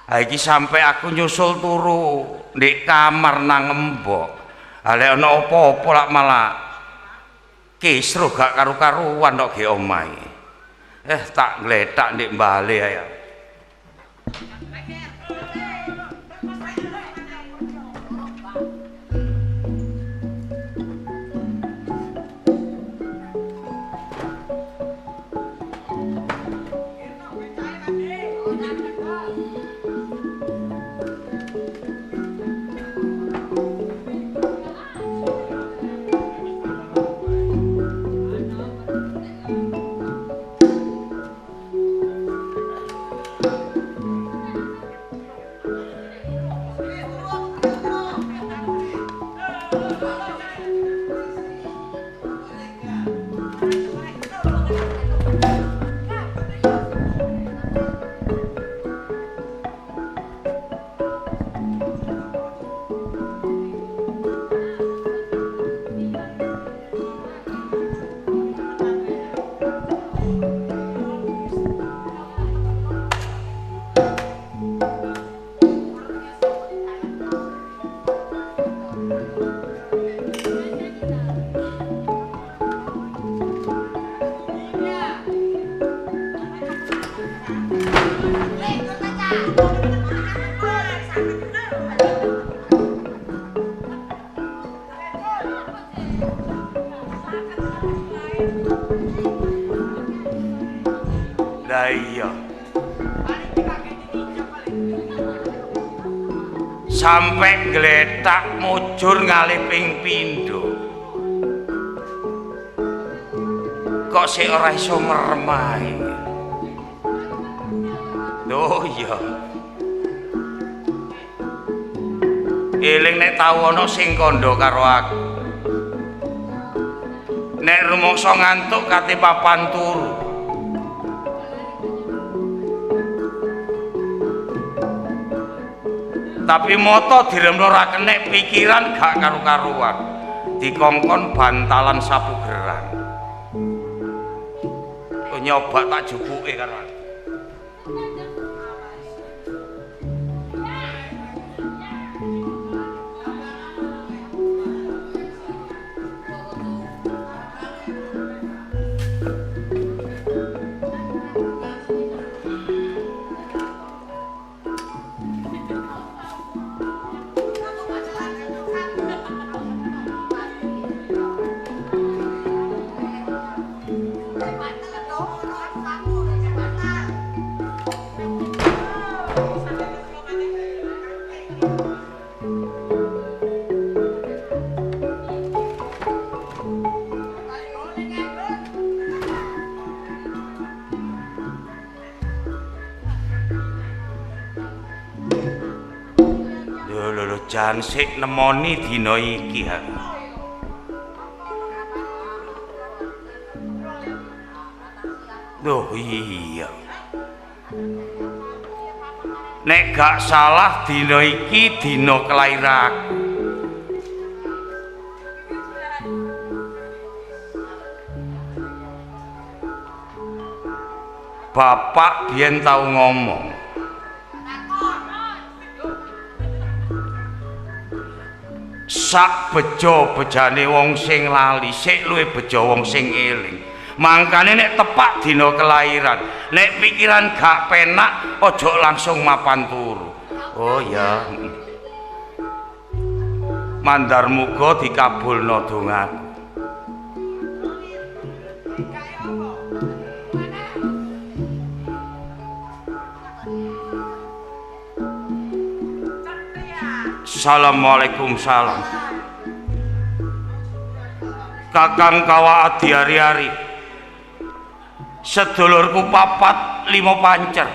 Ha iki sampe aku nyusul turu ndek kamar nang embok. Ha lek ana apa-apa lak malah kisruh gak karu-karuan kok ge omahe. Tak gletak ndek bale ae. Lah iya. Sampai gletak mujur ngalih ping pindho. Kok sik ora iso merem ae. Oh iya. Eling nek tau ana sing kandha karo aku. Nek rumangsa ngantuk kate papan turu. Tapi moto diremno ora kenek, pikiran gak karu-karuan. Dikongkon bantalan sapu gerang. Nyoba tak jupuke karo aku. Lho jan sik nemoni dina iki ha. Loh iya. Nek gak salah dina iki dina kelahiranku. Bapak biyen tau ngomong. Sak bejo-bejane wong sing lali, sik luwih bejo wong sing eling. Mangkane nek tepak dina kelahiran, nek pikiran gak penak, aja langsung mapan turu. Oh ya. Mandar muga dikabulna dongaku. Assalamualaikum salam. Kakang kawa adi ari-ari. Sedulurku 4 5 pancer.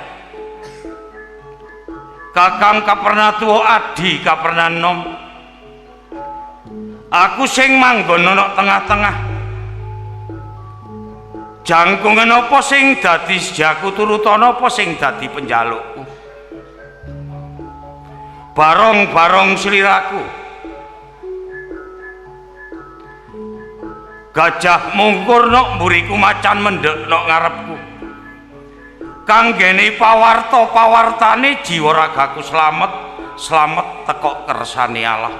Kakang kaperna tuwa adi kaperna nom. Aku sing manggon ana tengah-tengah. Jangkungan apa sing dadi sejaku turutana apa sing dadi penjalukku. Barong-barong sliraku. Gajah mungkur nok mburiku macan mendek nok ngarepku. Kanggene pawarta pawartane jiwa ragaku slamet, slamet tekok kersane Allah.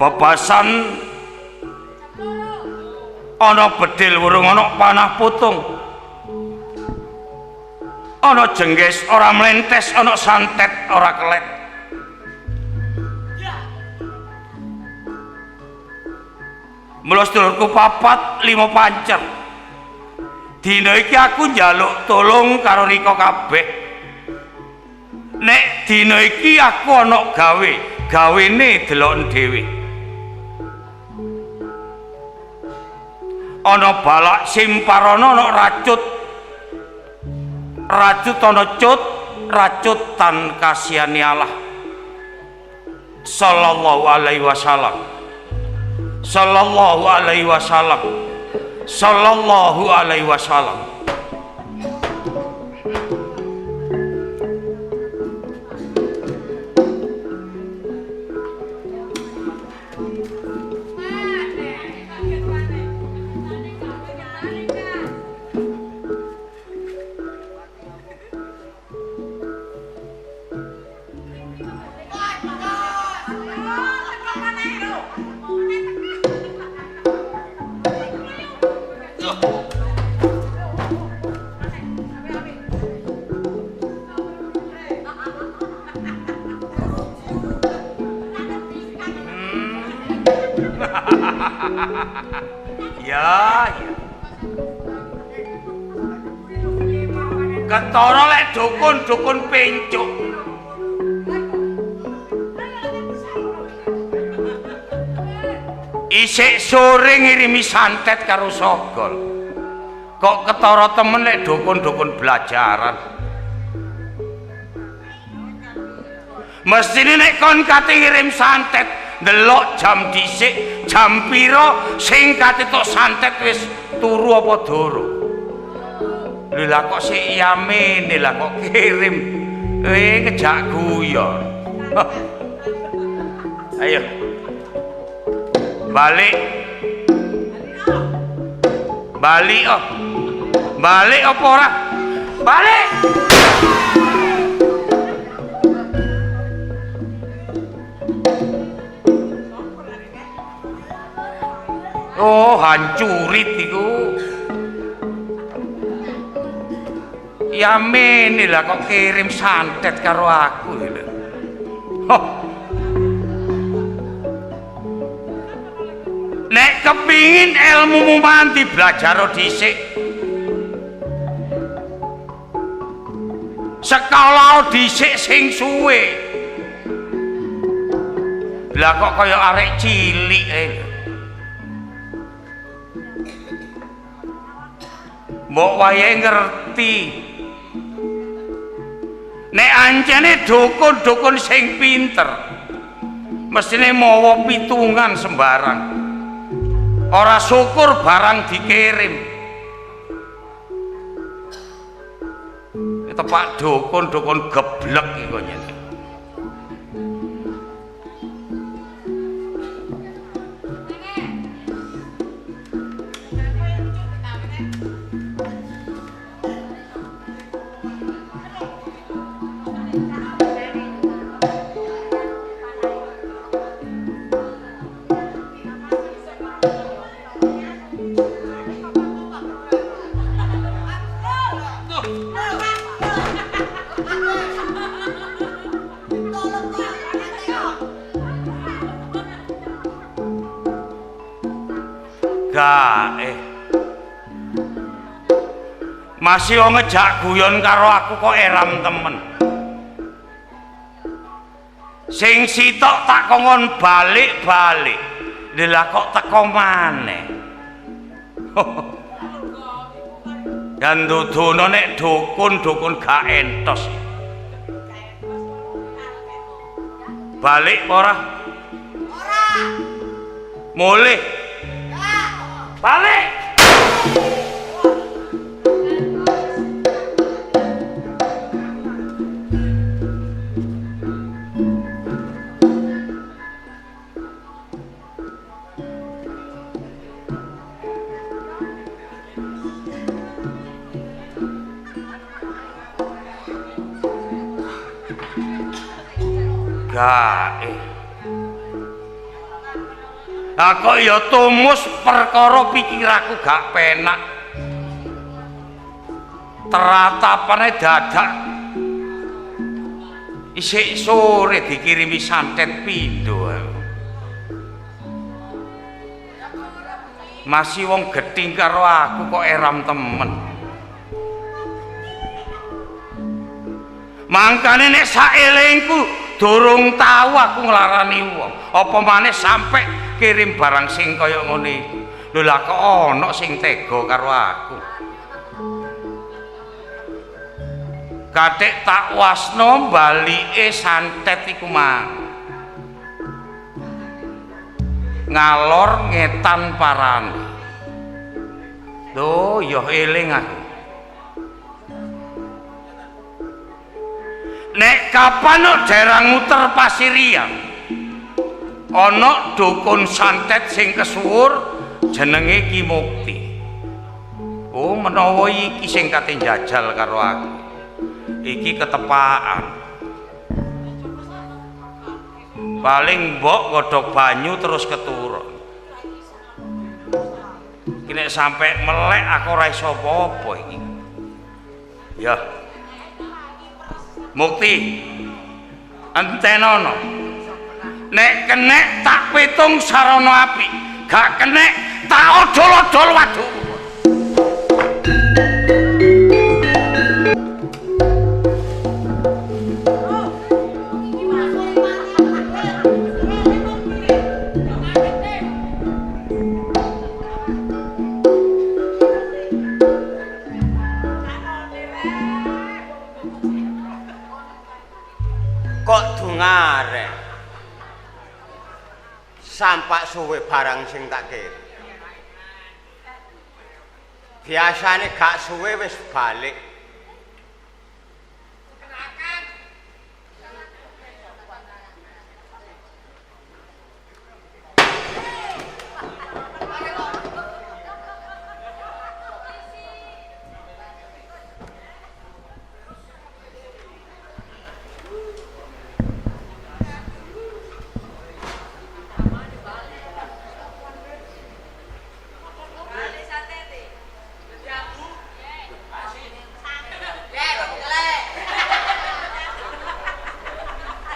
Bebasan ana bedil wurung ana panah putung, ana jengges ora mlentes, ana santet ora kelet. Mula sedulurku 4 5 pancer. Dina iki aku njaluk tulung karo rika kabeh. Nek dina iki aku ana gawe, gawene deloken dhewe. Ana balak simparana ana racut, racut ana cut, racut tan kasihane Allah. Sallallahu alaihi wasallam. Sallallahu alaihi wasallam. Sallallahu alaihi wasallam. Ya, ya. Ketara lek dukun-dukun pencuk. Isik sore ngirimi santet karo sogol. Kok ketara temen lek dukun-dukun belajaran. Mestine nek kon kate ngirim santet, ndelok jam dhisik, jam pira sing kate tok santet wis turu apa durung. Lha lah kok sik yamene lah kok kirim. Ngejak guyon. Ayo. Balik. Balik oh. Balik apa ora? Balik. Oh, hancurit iku. Ya mene lah kok kirim santet karo aku lho. Oh. Nek kepingin ilmumu mandi belajar dhisik. Sekolah dhisik sing suwe. Lah kok kaya arek cilik ae. Mbok wayahe ngerti. Nek ancene dukun-dukun sing pinter mestine mawa pitungan sembarang. Ora syukur barang dikirim. Tepak dukun-dukun geblek iku nyene. Gae. Masih ngejak guyon karo aku kok eram temen. Sing sitok tak kongkon balik-balik. Lha kok teko maneh. Dan dudono nek dukun-dukun gak entos. Balik ora? Ora. Mulih. Balik. Gae. Aku ya tumus perkara pikiraku gak penak. Teratapane dadak isik sore dikirimi santet pindho. Masih wong gething karo aku kok eram temen. Mangkane nek saelingku durung tau aku nglarani wong, apa maneh sampe kirim barang sing kaya ngene iku. Lho lah kok ana sing tega karo aku. Kathik tak wasno balike santet iku mang. Ngalor ngetan parane. Lho ya eling aku. Nek kapan nok daerah nguter Pasirian ana dukun santet sing kesuwur jenenge Ki Mukti. Oh menawa iki sing kate njajal karo aku. Iki ketepaan. Paling mbok godhog banyu terus keturun. Iki nek sampe melek aku ora iso apa-apa iki. Ya. Mukti. Entenono. Nek kenek tak pitung sarana apik, gak kenek tak odol-odol wadukku. Kok dungare? Sampak suwe barang sing tak kirim. Biasane gak suwe wis balik.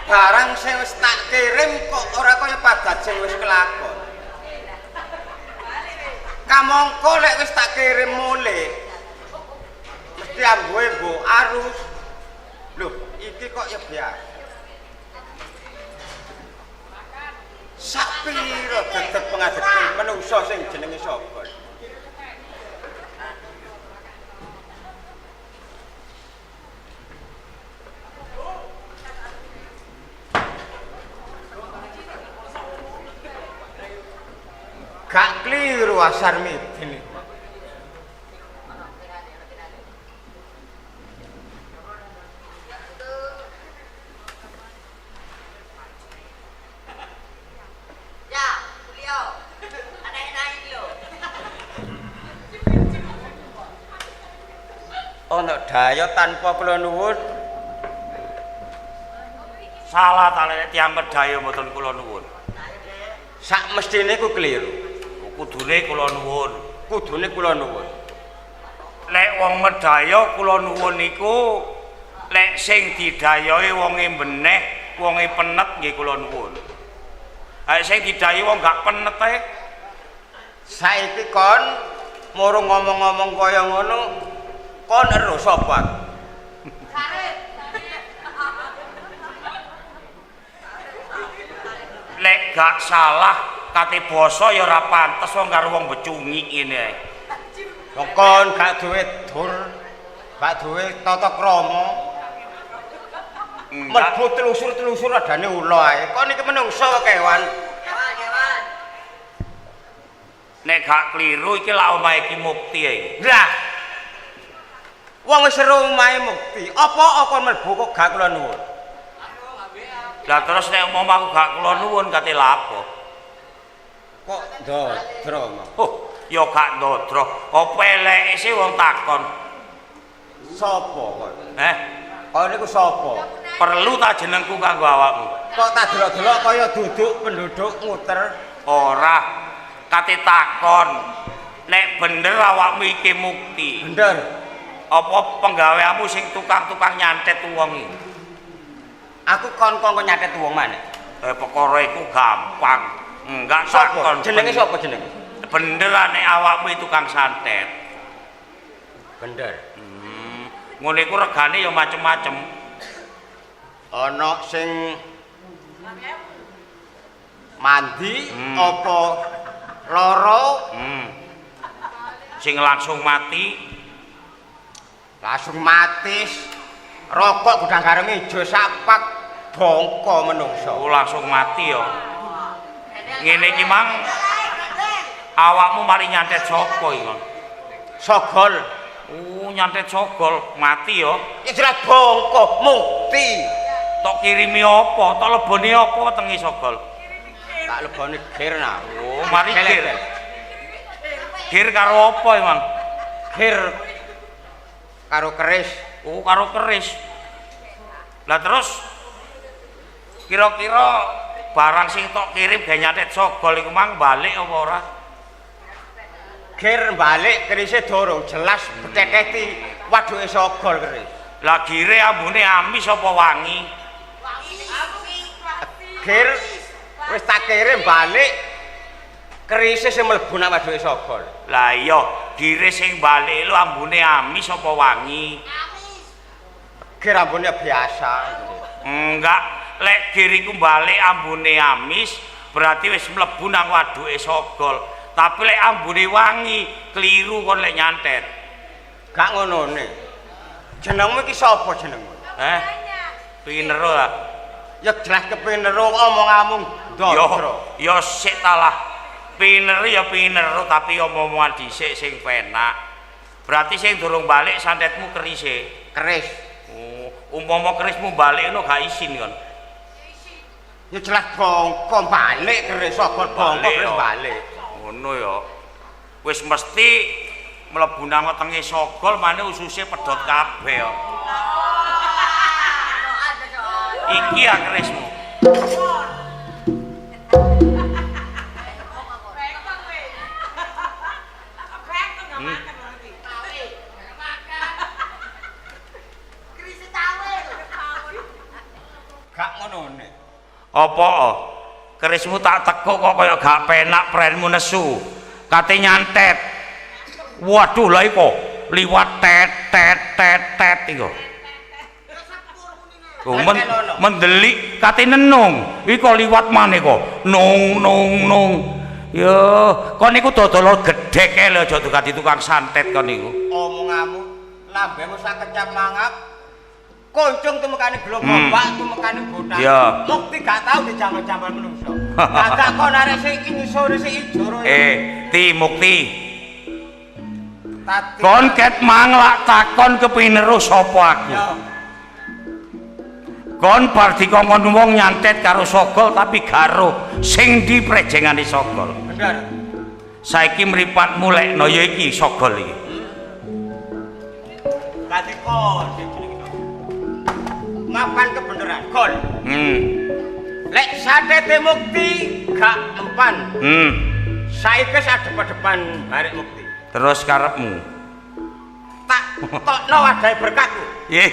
Barang sing wis tak kirim kok ora kaya padat sing wis kelakon. Kamangka lek wis tak kirim mulih mesti ambuhe mbok arus. Lho, iki kok ya biasa. Sak pira dedeg pengadeg manungsa sing jenenge sapa? Gak kliru Asarmidin iku. Ya, beliau. Anak-anak iki lho. Ana daya tanpa kula nuwun. Salah ta lek tiyang Medaya mboten kula nuwun. Sak mestine ku keliru. Kudune kula nuwun. Kudune kula nuwun. Lek wong Medaya kula nuwun niku lek sing didayohi wonge beneh, wonge penet nggih kula nuwun. Lek sing didayohi wong gak penet ae. Saiki kon moro ngomong-ngomong kaya ngono, kon ero sapa aku? Lek gak salah kate basa ya ora pantes wong karo wong becungi ngene ae. Wong kon gak duwe dur, gak duwe tata krama. Enggak. Mlebu telusur-telusur adane ula ae. Kon iki menungso apa kewan? Kewan, kewan. Nek gak kliru iki lak omahe Ki Mukti iki. Lah. Wong wis ero omahe Mukti, apa kon mlebu kok gak kula nuwun? Lah terus nek umpama aku gak kula nuwun kate lapo? Kok ndodro, Mas? Oh, ya gak ndodro. Apa eleke sih wong takon? Sapa kon? Eh, Kon niku sapa? perlu ta jenengku kanggo awakmu? Kok tak delok-delok kaya duduk penduduk muter. Ora. Kate takon. Nek bener awakmu iki Mukti. Bener. Apa penggaweanmu sing tukang-tukang nyantet wong iki? Aku kon-kon nyatet wong maneh. Eh, perkara iku gampang. Enggak Sapa? takon. Jenenge sapa jenenge? Bener nek awakmu iki tukang santet. Bener. Ngono iku regane ya macem-macem. Ana sing mandi apa loro Sing langsung mati, langsung matis. Rokok gudang garam ijo sapak bongko menungso. Oh, langsung mati ya. Ngene iki mang awakmu mari nyantet sapa iki? Kon? Sogol. Oh, nyantet sogol, mati ya. Ya jelas bongko mukti. Tok kirimi apa? Tok lebone apa wetenge sogol? Tak lebone gir nah. Oh, mari gir. Gir karo apa emang? Gir karo keris. Oh, karo keris. Lah terus kira-kira barang sing tok kirim gawe nyantet sogol iku mang balik apa ora? Gir balik kerise dorong jelas beteteti waduke sogol keris. Lah gire ambune amis apa wangi? Gir wis tak kirim balik kerise sing mlebu nang waduke sogol. Lah iya, gire sing balik lho ambune amis apa wangi? Gir ambune biasa. Enggak, lek gir iku balik ambune amis berarti wis mlebu nang waduke sogol. Tapi lek ambune wangi, keliru kon lek nyantet. Gak ngonone. Jenengmu iki sapa jenengmu? Eh? Pingin ero ta? Ya jelas kepengin ero omonganmu ndodro. Ya sik ta lah. Pingin ero ya pingin ero tapi omong-omongan dhisik sing penak. Berarti sing durung balik santetmu kerise. Keris. Oh, umpama kerismu balik ngono gak isin kon. Ya jelas bongko balik keris sogol bongko keris balik. Ngono ya. Wis mesti mlebu nang wetenge sogol mane ususe pedhot kabeh ya. Iki ya kerismu. Gak ngonone. Apa? Kerismu tak tekuk kok kaya gak penak prenmu nesu. Kate nyantet. Waduh lah iku liwat tet tet tet tet iku. Oh, mendelik kate nenung. Iku liwat maneh kok. Nung nung nung. Ya, kon niku dodol gedhek ae lho aja dadi tukang santet kon niku. Omonganmu lambemu sak kecap mangap. Koncong tumekane glombak, tumekane botak. Iya. Mukti gak tau dijambal-jambal menungso. Dadak kon arek sing iki nyusuri sing ijoro. Ti Mukti. Tati. Kon ket mang lak takon kepengin weruh sapa aku. Ya. Kon bar dikongkon wong nyantet karo Sogol tapi gak roh sing ndi prejengane Sogol. Bener. Saiki mripatmu lekno ya iki Sogol iki. Dadi kon sing jenenge. Mapan kebenaran kon. Lek satete Mukti gak mempan. Saiki wis adep-adepan barek Mukti. Terus karepmu? Tak tokno wadahe berkatku. Ye.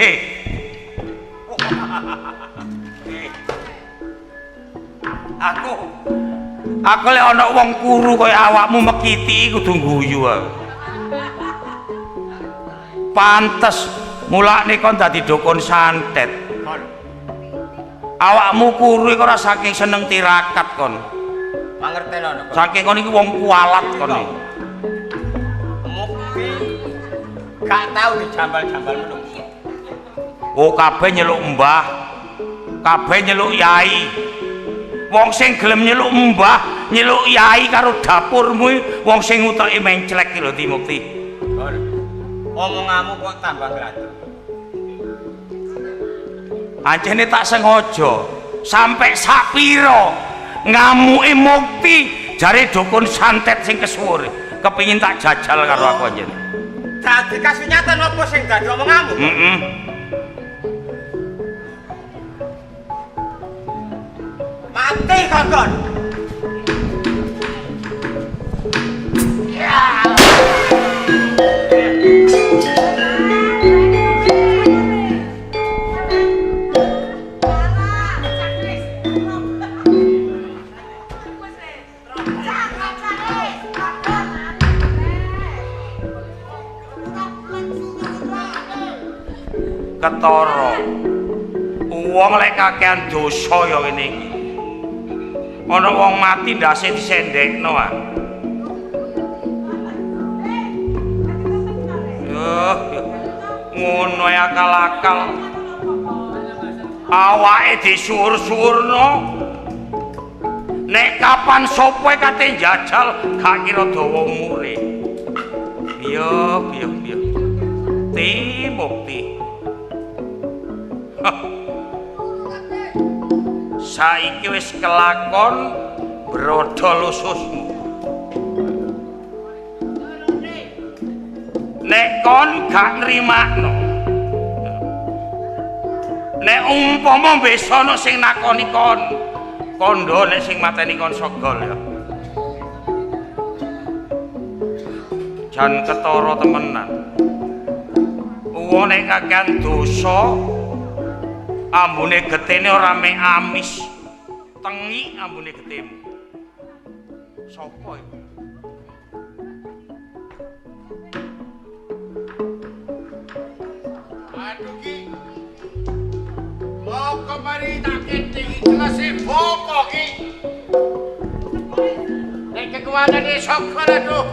Aku lek ana wong kuru kaya awakmu mekiti kudu guyu aku. Pantes mulane kon dadi dukun santet. Awakmu kuru iku ora saking seneng tirakat kon. Mangertenono kon. Saking kon iki wong kualat kon iki. Mukti gak tau dijambal-jambal menungso. Oh kabeh nyeluk mbah. Kabeh nyeluk yai. Wong sing gelem nyeluk mbah, nyeluk yai karo dapurmu wong sing uteke menclek iki lho Ti Mukti. Kon. Omonganmu kok tambah nglantur. Ancene tak sengaja sampai sapira ngamuke Mukti jare dukun santet sing kesuwur. Kepingin tak jajal karo aku anjene. Dadi kasunyatan apa sing dadi omonganmu? Heeh. Mati kon kon. Ketara. Wong lek kakean dosa ya ngene iki. Ana wong mati ndase disendekno ah. Yuh, ngono ya akal-akal. Awake disuwur-suwurno. Nek kapan sapa kate njajal gak kira dawa umure. Piye piye piye. Ti Mukti. Saiki wis kelakon brodol ususmu. Nek kon gak nrimakno. Nek umpama besok ana sing nakoni kon, kandha nek sing mateni kon Sogol ya. Jan ketara temenan. Wong nek kakean dosa ambune getene ora mek amis, tengik ambune getemu. Sopo iku? Aduh ki. Moko mari tak ketingi jelase boko ki. Nek kekuatane Sogol aduh.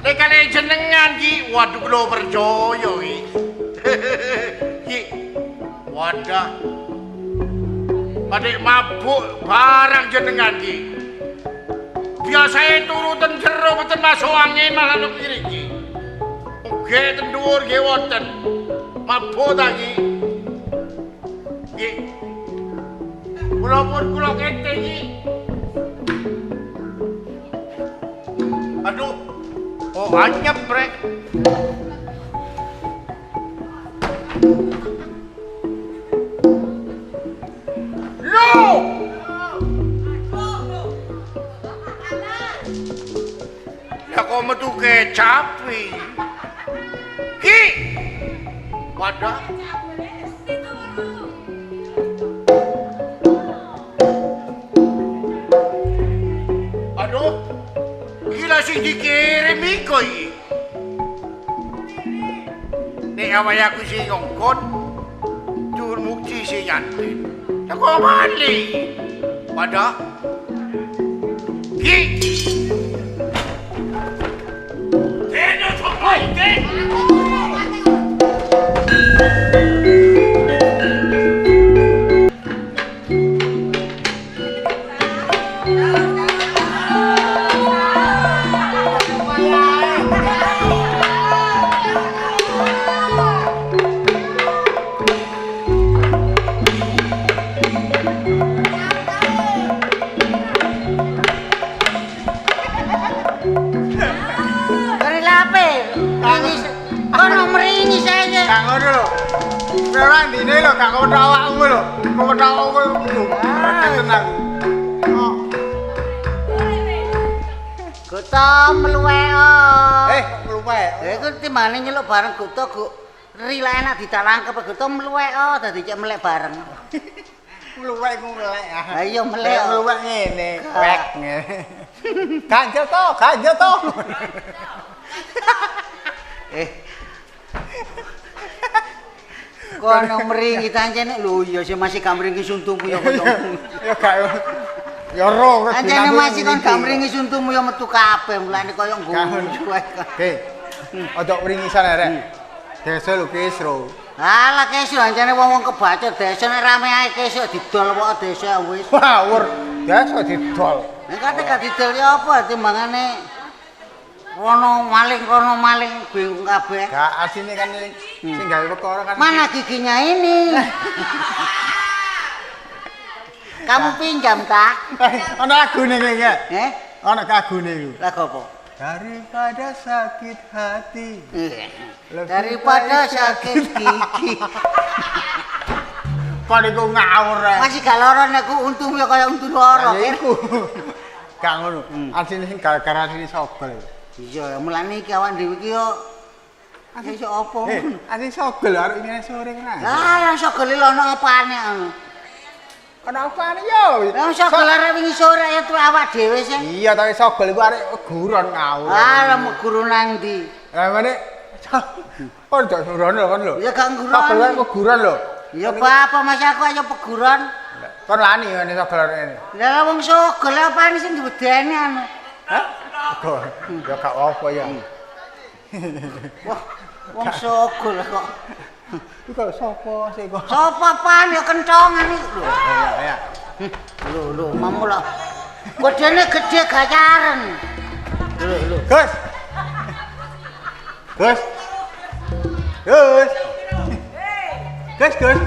Nek kale jenengan ki, waduh kula percaya ki. Ki. Wadah. Padek mabuk barang jenengan ki. Biasae turu ten jero mboten masuk angin malah nang kiri ki. Nggih ten dhuwur nggih wonten. Mabuk ta ki. Nggih. Kula pun kula kete iki. Aduh. Oh anyep rek. Ya kok metu kecap iki. Ki. Wadah. Aduh. Iki lha sing dikirim iku iki. Nek awake aku sing ngongkon, Dur Mukti sing nyantet. Ya kok mali. Wadah. Ki. Dene coba iki. Gak ngono lho. Kowe ora ndine lho gak ngono awakmu lho. Ngono awakmu. Reketen aku. Oh. Gota mluwek. Mluwek. Lha iku timbangane nyeluk bareng Gota Guk. Ri lak enak ditalangkep Gota mluwek dadi cek melek bareng. Mluwek ku melek. Ha iya melek. Mluwek ngene, wek ngene. Ganjel to, ganjel to. Kono mringi tancene lho iya sing masih gak mringi suntumu ya kancamu. Ya gak ya ro Ancene masih kon gak mringi suntumu ya metu kabeh mulane koyo ngguyu ae. Oke. Ojo mringisan rek. Desa lho kisro. Alah kesuk ancene wong-wong kebaca desa nek rame ae kesuk didol kok desa wis. Ngawur, desa didol. Nek kate gak didol ya apa timbangane rono maling bingung kabeh. Gak asine kan sing gawe perkara kan. Mana giginya ini? Kamu pinjam tak? Ana lagune iki. Eh? Ana lagune iku. Lagu apa? Daripada sakit hati. Daripada sakit gigi. Kon iku ngawur ae. Masih gak lara nek ku untumu ya kaya untu lara. Iku. Gak ngono. Asine sing gara-gara asine sogel. Iya, mulane iki awak dhewe iki yo iso apa? Asine sogel arek ngene sore kene. Lah, sogel lho ono apane ngono. Ono apane yo? Lah sogel arek wingi sore ya tuh awak dhewe sih. Iya, tapi sogel iku arek guron ngawur. Ah, lah guru nang ndi? Lah mene kon jok guron lho kon lho. Ya gak guron. Sogel arek guron lho. Ya apa Mas aku ayo peguron. Kon lani ngene sogel arek ngene. Lah wong sogel apane sing diwedeni anu? Hah? Ya gak apa ya. Wah, wong sogel kok. Iku kok sapa sih kok? Sapa pan ya kentongan iku lho. Ya ya. Lho lho, mamu lho. Godene gedhe gayaren. Lho lho. Gus. Gus. Gus. Gus, Gus.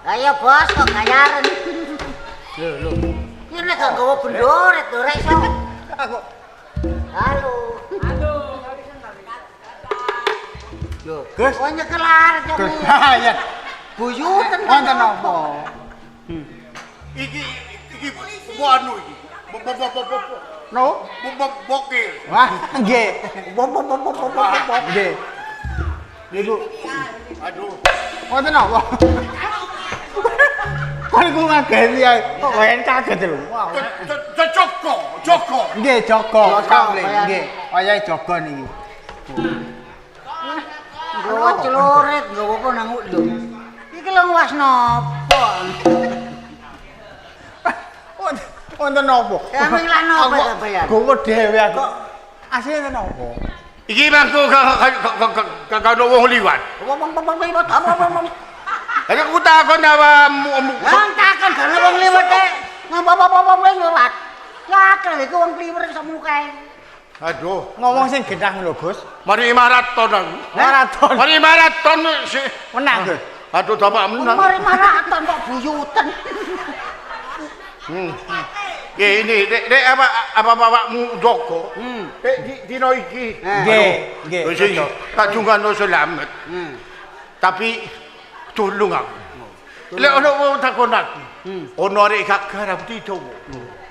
Ayo bos kok gayaren. Lho lho. Iki nek gak nggawa bendoret lho rek iso. Aku. Halo. Halo. Lho, Gus. Kok nyekel arek kok. Gus. Ya. Buyuten wonten napa? Iki iki anu iki. No? Bokir. Wah, nggih. Nggih. Niku. Aduh. Wonten napa? Kok niku ngageti ae. Kok waen kaget lho. Wah. Joko, Joko. Nggih, Joko. Nggih. Wayahe Joko niki. Nggawa celurit, nggawa apa nang lho. Iki lho ngwas napa? Wonten napa? Ya ming lah napa sampeyan? Gowo dhewe aku. Asline wonten napa? Iki mangko karo wong liwat. Wong liwat apa? Lah aku takon awakmu. Wong takon gak wong liwat e. Ngapa wong liwat? Ya akeh iku wong kliwer sakmono kae. Aduh, ngomong sing genah lho, Gus. Mari maraton aku. Maraton. Mari maraton sik menang, Gus. Aduh, dapak menang. Mari maraton kok buyuten. Ya ini, dek apa bapakmu Joko? Dek dino iki. Nggih, nggih. Tak jungkano selamat. Tapi tulung aku. Lek ono wong takon aku. Ono arek gak garap dicowo.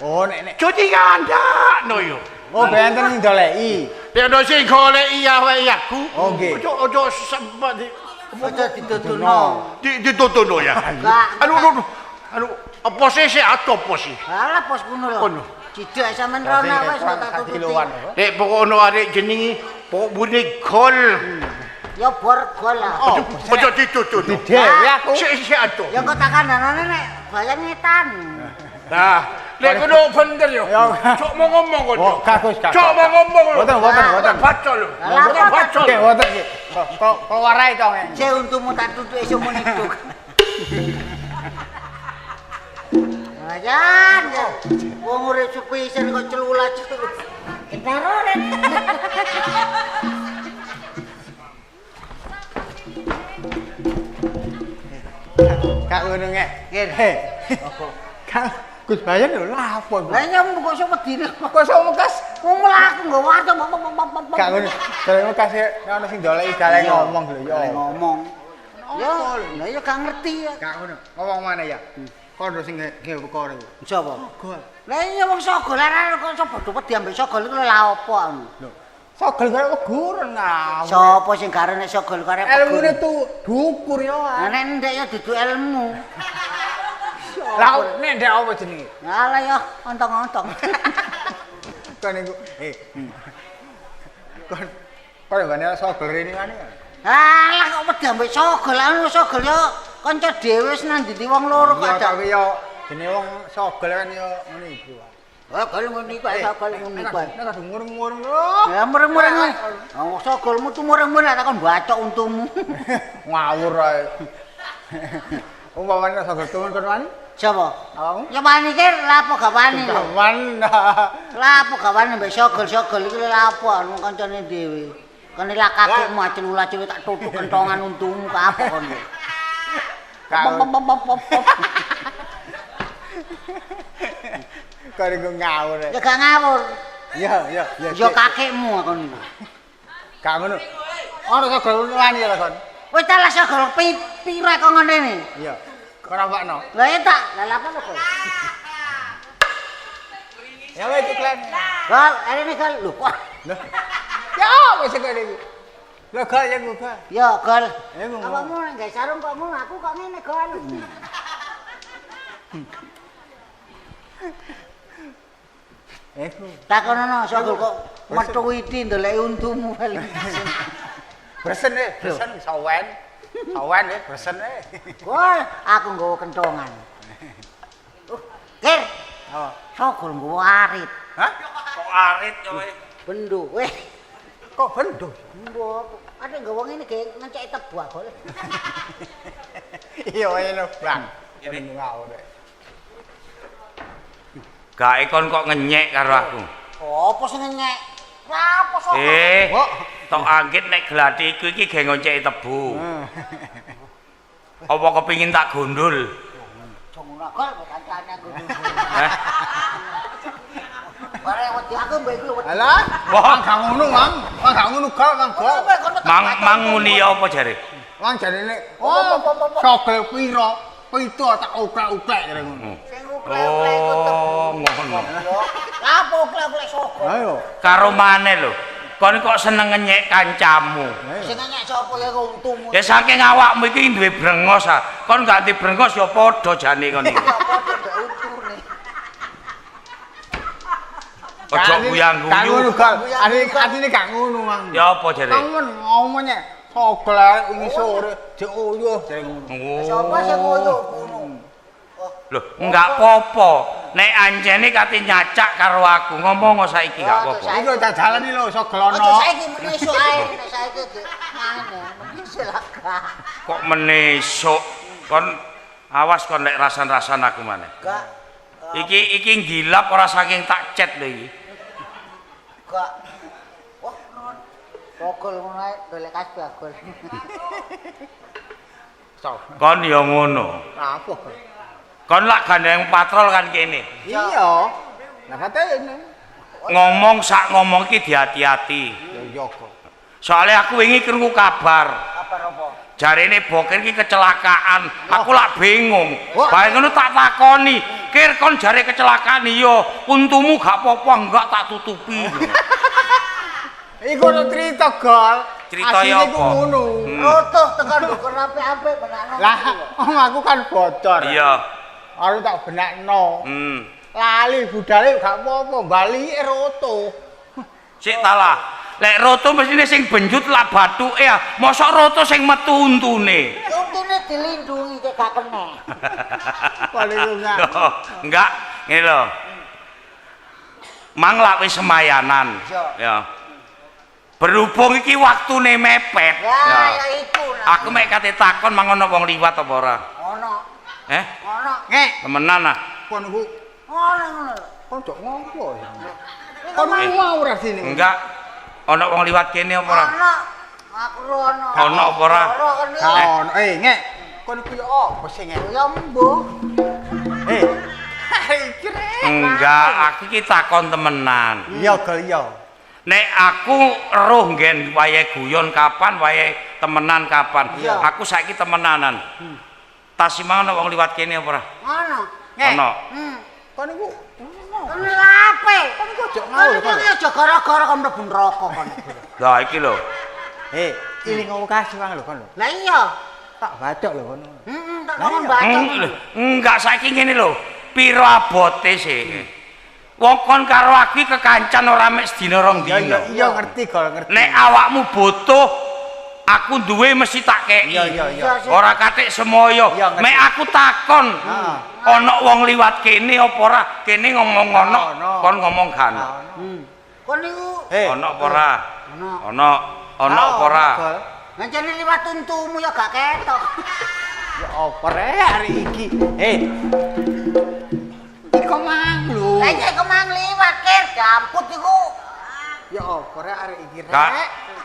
Oh, nek nek. Cuci kandakno yo. Oh, benten ndoleki. Nek ono sing goleki awake aku. Oh, nggih. Ojo sempat di ojo ditutuno. Ditutuno ya. Anu anu apa sih sih atau apa sih? Alah pos kuno lho. Cidek sampean rono wis kok tak tututi. Nek pokok ono arek jenenge pokok muni gol. Ya borgol lah. Ojo ditutuno. Dhewe aku. Sik sik atuh. Ya kok tak kandhanane nek bayan ngetan. Nah, nek ngono bener yo. Cok mau ngomong kok. Oh, gak Gus, gak. Cok mau ngomong lho. Boten, boten, boten. Baca lho. Boten baca. Nggih, boten nggih. Kok warai to. Cek untumu tak tutuke semono iku. Ayan, wong urip sepisan kok celula celul. Kenaroren. Kak ngono ngek. Nggih. Kak Gus Bayan lho lapo. Lah nyam kok iso wedine. Kok iso mekes? Wong mlaku aku nggawa arep. Gak ngono. Dalem kasih ono sing ndoleki dalem ngomong lho ya. Ngomong. Ya, lah ya gak ngerti ya. Gak ngono. Ngomong mana ya? Kondo sing nge perkara iku. Sapa? Sogol. Lah iya wong sogol arek kok iso padha wedi ambek sogol iku lha opo anu. Lho. Sogol karo peguron ngawur. Sapa sing gak nek sogol karo peguron? Ilmune tuh dukur ya. Lah nek ndek ya dudu ilmu. Lah nek ndek apa jenenge? Alah ya ontong-ontong. Kon iku Kon kon ngene sogol rene ngene. Alah kok wedi ambek sogol anu sogol ya kanca dhewe wis nang ndi wong loro kok ada. Tapi ya jenenge wong sogol kan ya ngene iki wae. Oh, gol ngono iku, sogol ngono iku. Nek kadung murung-murung lho. Ya murung-murung. Wong sogolmu tuh murung-murung tak kon bacok untumu. Ngawur ae. Umpamane sogol tumen kon wani? Sapa? Awakmu? Ya wani ki lha apa gak wani? Gak wani. Lha apa gak wani mbek sogol-sogol iki lha apa anu kancane dhewe. Kon lha kakekmu acul-acul tak tutuk kentongan untumu ka apa kon. Kok iku ngawur. Ya gak ngawur. Iya, iya, iya. Ya kakekmu kon iku. Gak ngono. Ono sogol wani ya kon. Wis ta lah sogol pira kok ngene. Iya. Kok nampakno? Lah ya tak, lah lha apa lho kok. Ya wis iklan. Gol, arene gol lho kok. Lho. Ya apa sing kene iki? Lho gol ya gol. Ya gol. Awakmu nang sarung kok ngono, aku kok ngene gol. Takonono sogol kok metu iki ndoleki untumu paling. Bresen bresen sawen. Sawen bresen. Gol, aku nggawa kentongan. Kir. Oh. Sogol nggawa arit. Hah? Kok arit kowe? Bendo kowe. Kok bendo? Mbok, ate nggawa ngene ge ngenceki tebu gol. Iya ngene Bang. Ngene ngawur. Gae kon kok ngenyek karo aku. Apa sing ngenyek? Apa sapa? Tok anggit nek glati iku iki ge ngonceki tebu. Apa kepingin tak gondol? Aja ngono gol kancane aku. Heh. Bare wedi aku mbek iku wedi. Alah, wong gak ngono, Mang. Wong gak ngono gol, Mang gol. Mang mang muni apa jare? Mang jarene, oh, sogol pira? Pitu tak uklek-uklek jare ngono. Sing uklek-uklek iku tebu. Ngono. Lah apa uklek-uklek sogol? Ayo. Karo maneh lho. Kon kok seneng ngenyek kancamu. Sing ngenyek sapa ya untumu. Ya saking awakmu iki duwe brengos ah. Kon gak duwe brengos ya padha jane kon iki. Ya padha mbek untune. Ojo guyang-guyu. Gak ngono, Gol. Atine gak ngono, Mang. Ya apa jare? Mang ngomongnya sogol arek wingi sore jek uyuh jare ngono. Sapa sing uyuh ngono? Lho, enggak apa-apa. Nek ancene kate nyacak karo aku, ngomong saiki gak apa-apa. Iku tak jalani lho sogol ono. Aja saiki menesuk ae, nek saiki ngene, menesuk lah gak. Kok menesuk? Kon awas kon nek rasan-rasan aku maneh. Gak. Iki iki ngilap ora saking tak chat lho iki. Gak. Wah, sogol ngono ae golek kasbah gol. Kon ya ngono. Apa? Kon lak gandeng patrol kan kene. Iya. Lah katene. Ngomong sak ngomong iki dihati-hati. Ya iya kok. Soale aku wingi krungu kabar. Kabar apa? Jarene Bokir iki kecelakaan. Aku lak bingung. Bae ngono tak takoni. Kir kon jare kecelakaan iya, untumu gak apa-apa enggak tak tutupi. Iku ono cerita, Gol. Cerita ya apa? Ngono. Rotoh tekan ndukur apik-apik benakno. Lah, aku kan bocor. Iya. Aku tak benakno. Lali budale gak apa-apa, balike roto. Sik ta lah. Lek roto mestine sing benjut lak bathuke ah. Mosok roto sing metu untune. Untune dilindungi cek gak kena. Paling enggak. Enggak, ngene lho. Mang lak wis semayanan. Ya. Berhubung iki waktune mepet. Ya, ya iku. Aku mek kate takon mang ana wong liwat apa ora? Ono. Eh? Ono. Ngek. Temenan ah. Kon iku ngono ngono lho. Kon jok ngopo? Kon mau ora sini? Enggak. Ana wong liwat kene apa ora? Ono. Aku ono. Ono apa ora? Ono. Ngek. Kon iku yo apa sih ngek? Ya mbuh. Iki rek. Enggak, aku iki takon temenan. Iya, Gol iya. Nek aku eruh nggen wayahe guyon kapan, wayahe temenan kapan. Aku saiki temenanan. Tas mang ana wong liwat kene apa ora? Ngono. Ana. Kon niku Kon lape? Kon niku aja Kon ngawur kon. iki aja gara-gara kon mlebu neraka kon. Lah iki lho. Eh, iling kasih wang lho kon lho. Lah iya. Tak bacok lho kon. Heeh, tak kon bacok. Enggak saiki ngene lho. Piro abote sih? Wong kon karo aku iki kekancan ora mek sedina rong Iya dina. iya ngerti gol ngerti. Nek awakmu butuh aku duwe mesti tak kei. Iya iya iya. Ora katik semoyo. Iya, ngerti. Mek aku takon. Heeh. Ana wong liwat kene apa ora? Kene ngomong ana, Ana. kon ngomong gak ana. Kon niku Eh, Ana apa ora? Ana. Ana, ana apa ora? Gol. Ngancane liwat untumu ya gak ketok. Ya apa rek hari iki? Eh. Iko mang lho. Lah iki kemang liwat kir jamput iku. Ya apa rek hari iki rek? Gak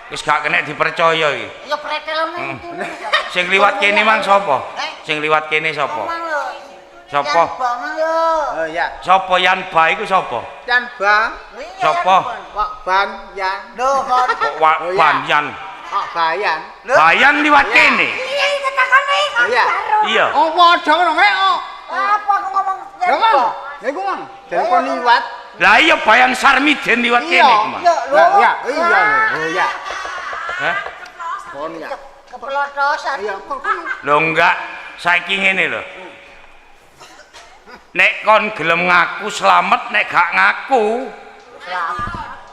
wis gak kena dipercaya iki. Ya pretel untune. Sing liwat kene mang sapa? Eh? Sing liwat kene sapa? Mang lho. Sapa? Yan Ba lho. Oh ya. Sapa Yan Ba iku sapa? Yan Ba, Iya, Sapa? Yan Ba. Wak Ban Yan. Lho kon. Kok wa Oh, iya. Banyan. Wak Bayan. Bayan liwat kene. Iya iki takone kok. Iya. Iya. Oh padha ngono rek oh. Apa aku ngomong Yan Lho Mang. Ba? Lha iku Mang. Jare kon liwat. Lah iya Bayan Sarmiden liwat Iya. kene iku, Mang. Iya lho. Lah iya, iya lho. Oh iya. Hah? Kon ya. Kepelotosan. Iya, kon kon. Lho enggak, saiki ngene lho. Nek kon gelem ngaku slamet, nek gak ngaku,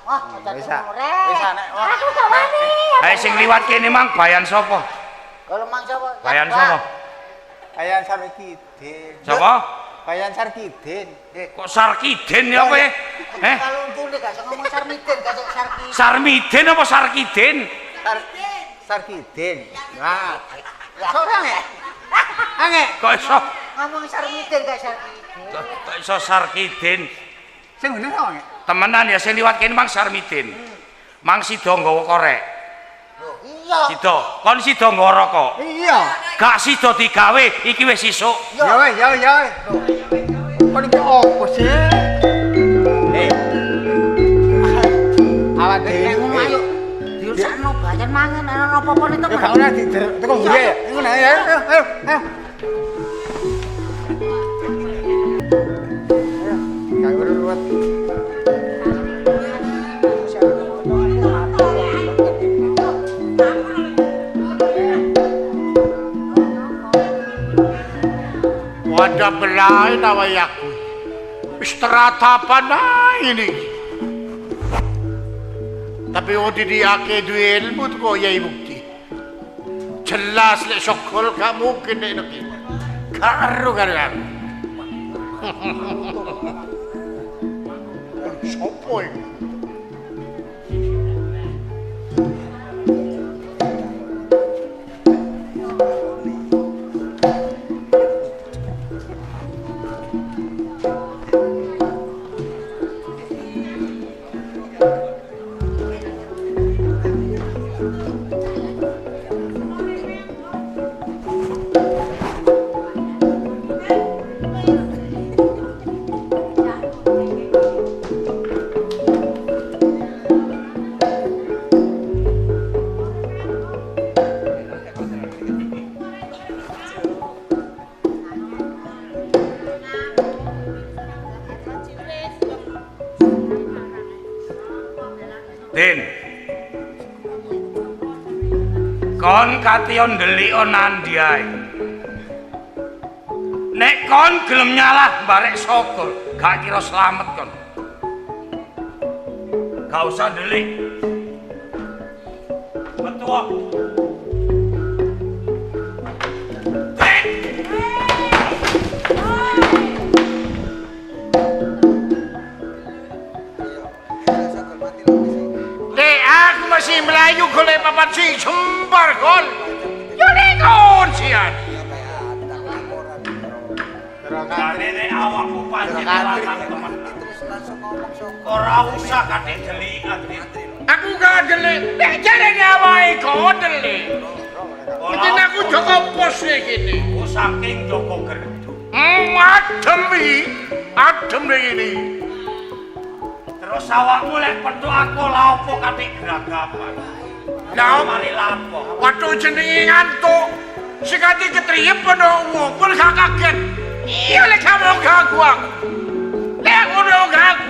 Wah, aja Wis turun, rek. Wis nek wah. Aku gak wani. ae sing liwat kene mang bayan sapa? Kalau mang sapa? Bayan Yan Ba. sapa? Bayan Sarkidin. Sapa? Bayan Sarkidin. Eh, Kok Sarkiden ya apa ya? Eh, Kalau untune gak iso ngomong Sarmidin, gak iso Sarkidin. Sarmiden apa Sarkiden? Sarkidin. Nah. Sore angek. Angek. Kok iso Ngomong Sarmidin gak Sarkidin. kok iso Sarkiden? Sing bener to angek. Temenan ya sing liwat kene mang Sarmidin. Mang sida nggawa korek. Iya. Sida, kon sida nggawa rokok. Iya. Gak sida digawe, iki wis isuk. Ya wes, ya wes, ya wes. Kon iki opo sih? Eh. Awak Nek dhewe. ngono ayo diusakno bayan mangan ana apa-apa nih Ya temen. gak ono di teko mburi ya. Ngono ayo ayo ayo. Ayo. Gak ruwet. Wadah belai nawai aku. Wis teratapan ae ini. Tapi wong didiake duwe ilmu teko Yai Mukti. Jelas lek sokol gak mungkin nek nek. Gak ero karo aku. Sopo iki? Din. Kon katiyo ndeliko nandi ae. Nek kon gelem nyalah barek sokol, gak kira slamet kon. Gak usah ndelik. Metu. Din. Nek aku masih melayu golek papan sing jembar gol. Yo nek kon sian. Jane nek awakmu pancen lanang temen. Ora usah katik delikan, Din. Aku gak delik. Nek jarene awake kok delik. Mungkin aku joko pos iki. Oh, saking Joko Gerdu. Adem iki. Adem iki. Terus awakmu lek petuk aku lha opo katik gragapan? Lah mari lapo? Waduh jenenge ngantuk. Sing ati ketriyep ana wong pun gak kaget. Iya lek kamu ganggu aku. Lek ngono ganggu.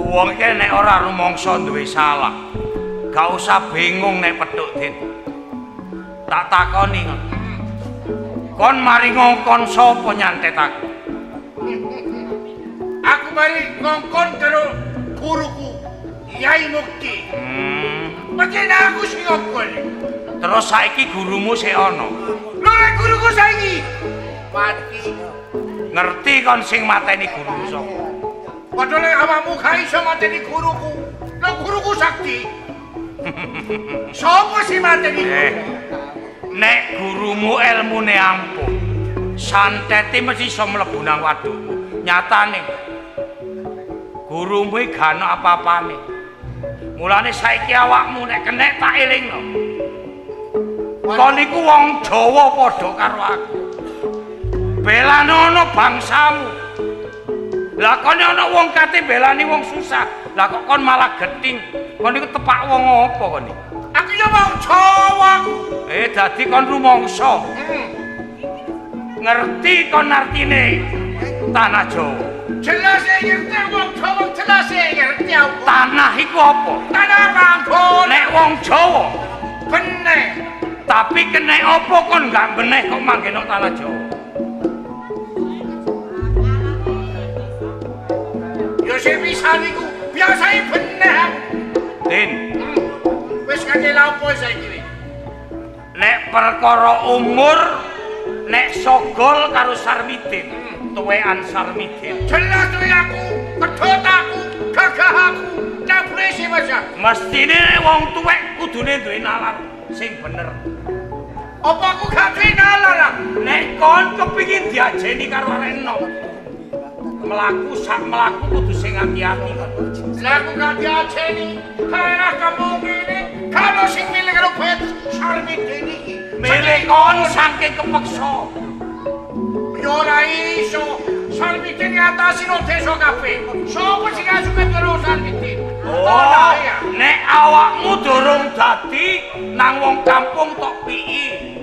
Wong iki nek ora rumangsa duwe salah. Gak usah bingung nek petuk Din. Tak takoni ngono. Kon mari ngongkon sapa nyantet aku? Aku mari ngongkon karo guruku Yai Mukti. Pancen aku sing ngongkon. Terus saiki gurumu sik ana. Lho lek guruku saiki mati. Ngerti kon sing mateni gurumu sapa? Padahal lek awakmu gak iso mateni guruku. Lho guruku sakti. Sopo sing mateni guruku? Nek gurumu elmune ampuh, santete mesti iso mlebu nang wadukmu. Nyatane gurumu iki gak ana apa-apane. Mulane saiki awakmu nek kenek tak elingno. Kon iku wong Jawa padha karo aku. Belanono bangsamu. Lah kon ana wong kate belani wong susah, lah kok kon malah gething. Kon iku tepak wong apa kon iki? Aku ya wong Jawa aku. Dadi kon rumangsa. Ngerti kon artine tanah Jawa. Jelas ngerti wong Jawa, jelas ngerti aku. Tanah iku apa? Tanah panggon. Nek wong Jawa bener. Tapi kenek apa kon gak beneh kok manggen nang tanah Jawa? Ya sing pisan iku biasae beneh aku. Din. Wis kate lha opo saiki? Nek perkara umur, nek Sogol karo Sarmidin, tuwekan Sarmidin. Jelas duwe aku, pedhot aku, gagah aku, campure sih Mas. Mestine nek wong tuwek kudune duwe nalar sing bener. Apa aku gak duwe nalar? Nek kon kepingin diajeni karo arek enom, mlaku sak mlaku kudu sing ati-ati kon. Lah aku gak diajeni, daerah kampung kene kalau sing milih karo Bet Sarmidin iki. Milih kon saking kepeksa. Ya ora iso. Sarmidin ngatasi no desa kabeh. Sopo sing asuke karo Sarmidin? Oh, nek awakmu durung dadi nang wong kampung tok piki.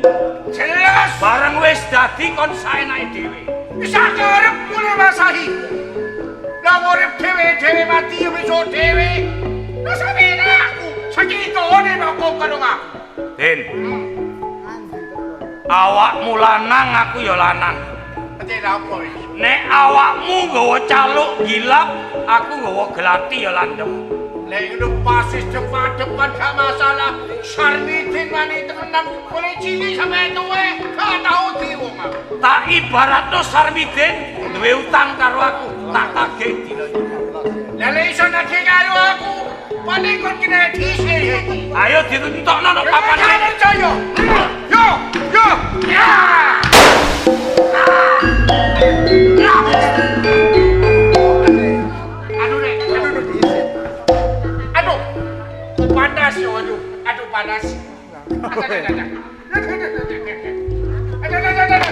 Jelas bareng wis dadi kon saenake dhewe. Wis karep mulai masahi. Lah urip dhewe-dhewe mati ya wis dhewe. Lah sampeyan aku saking tone kok karo aku. Din. Awakmu lanang, aku ya lanang. Nek awakmu nggawa caluk gilap, aku nggawa glati ya landhep. Nek ngono pasis depan-depan gak masalah. Sarmidin wani temenan mulai cilik sampe tuwe gak tau diwong aku. Tak ibaratno Sarmidin duwe utang karo aku, tak tagih dina iki. Lah lek iso nagih karo aku, paling kon kena dhisik iki. Ayo dituntokno nang papan. Percaya. Yo, yo. Ya. Aduh nek, aduh aduh. Aduh, panas yo, aduh. Aduh panas. Aduh, aduh, aduh, aduh.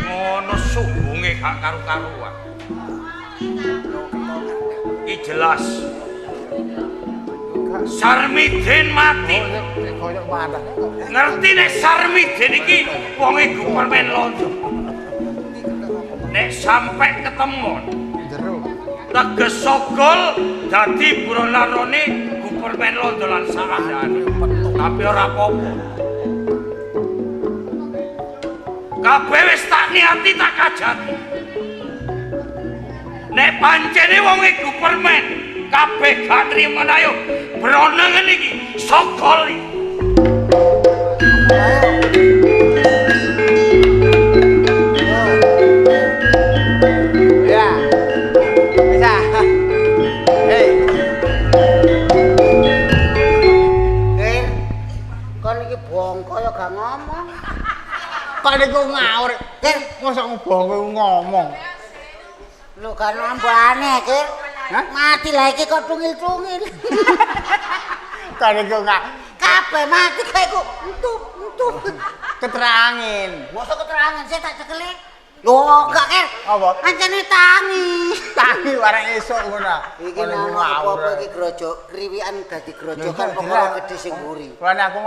Ngono sumbunge gak karu-karuan. Iki jelas. Sarmidin mati. Ngerti nek Sarmidin iki wonge gupermen londo. Nek sampe ketemon teges Sogol dadi buronanone gupermen londo lan sakandhane. Tapi ora apa-apa. Kabeh wis tak niati tak kajati. Nek pancene wonge gupermen kabeh gak trimo ayo bronengen iki Sogol iki. Ya. Bisa. Hei. Kir. Kon iki bongko ya gak ngomong. Kok niku ngawur. Kir, mosok bongko ngomong. Lho kan ambane, Kir. Hah? Mati lah iki kok tungil-tungil. Kok niku gak kabeh mati kok iku entup entup. Keterangin. Mosok keterangan sih tak cekeli. Lho, gak Ker. Apa? Ancene tangi. Tangi barang esuk ngono. Iki nang apa-apa iki grojok kriwikan dadi grojokan perkara gedhe sing mburi. Mulane aku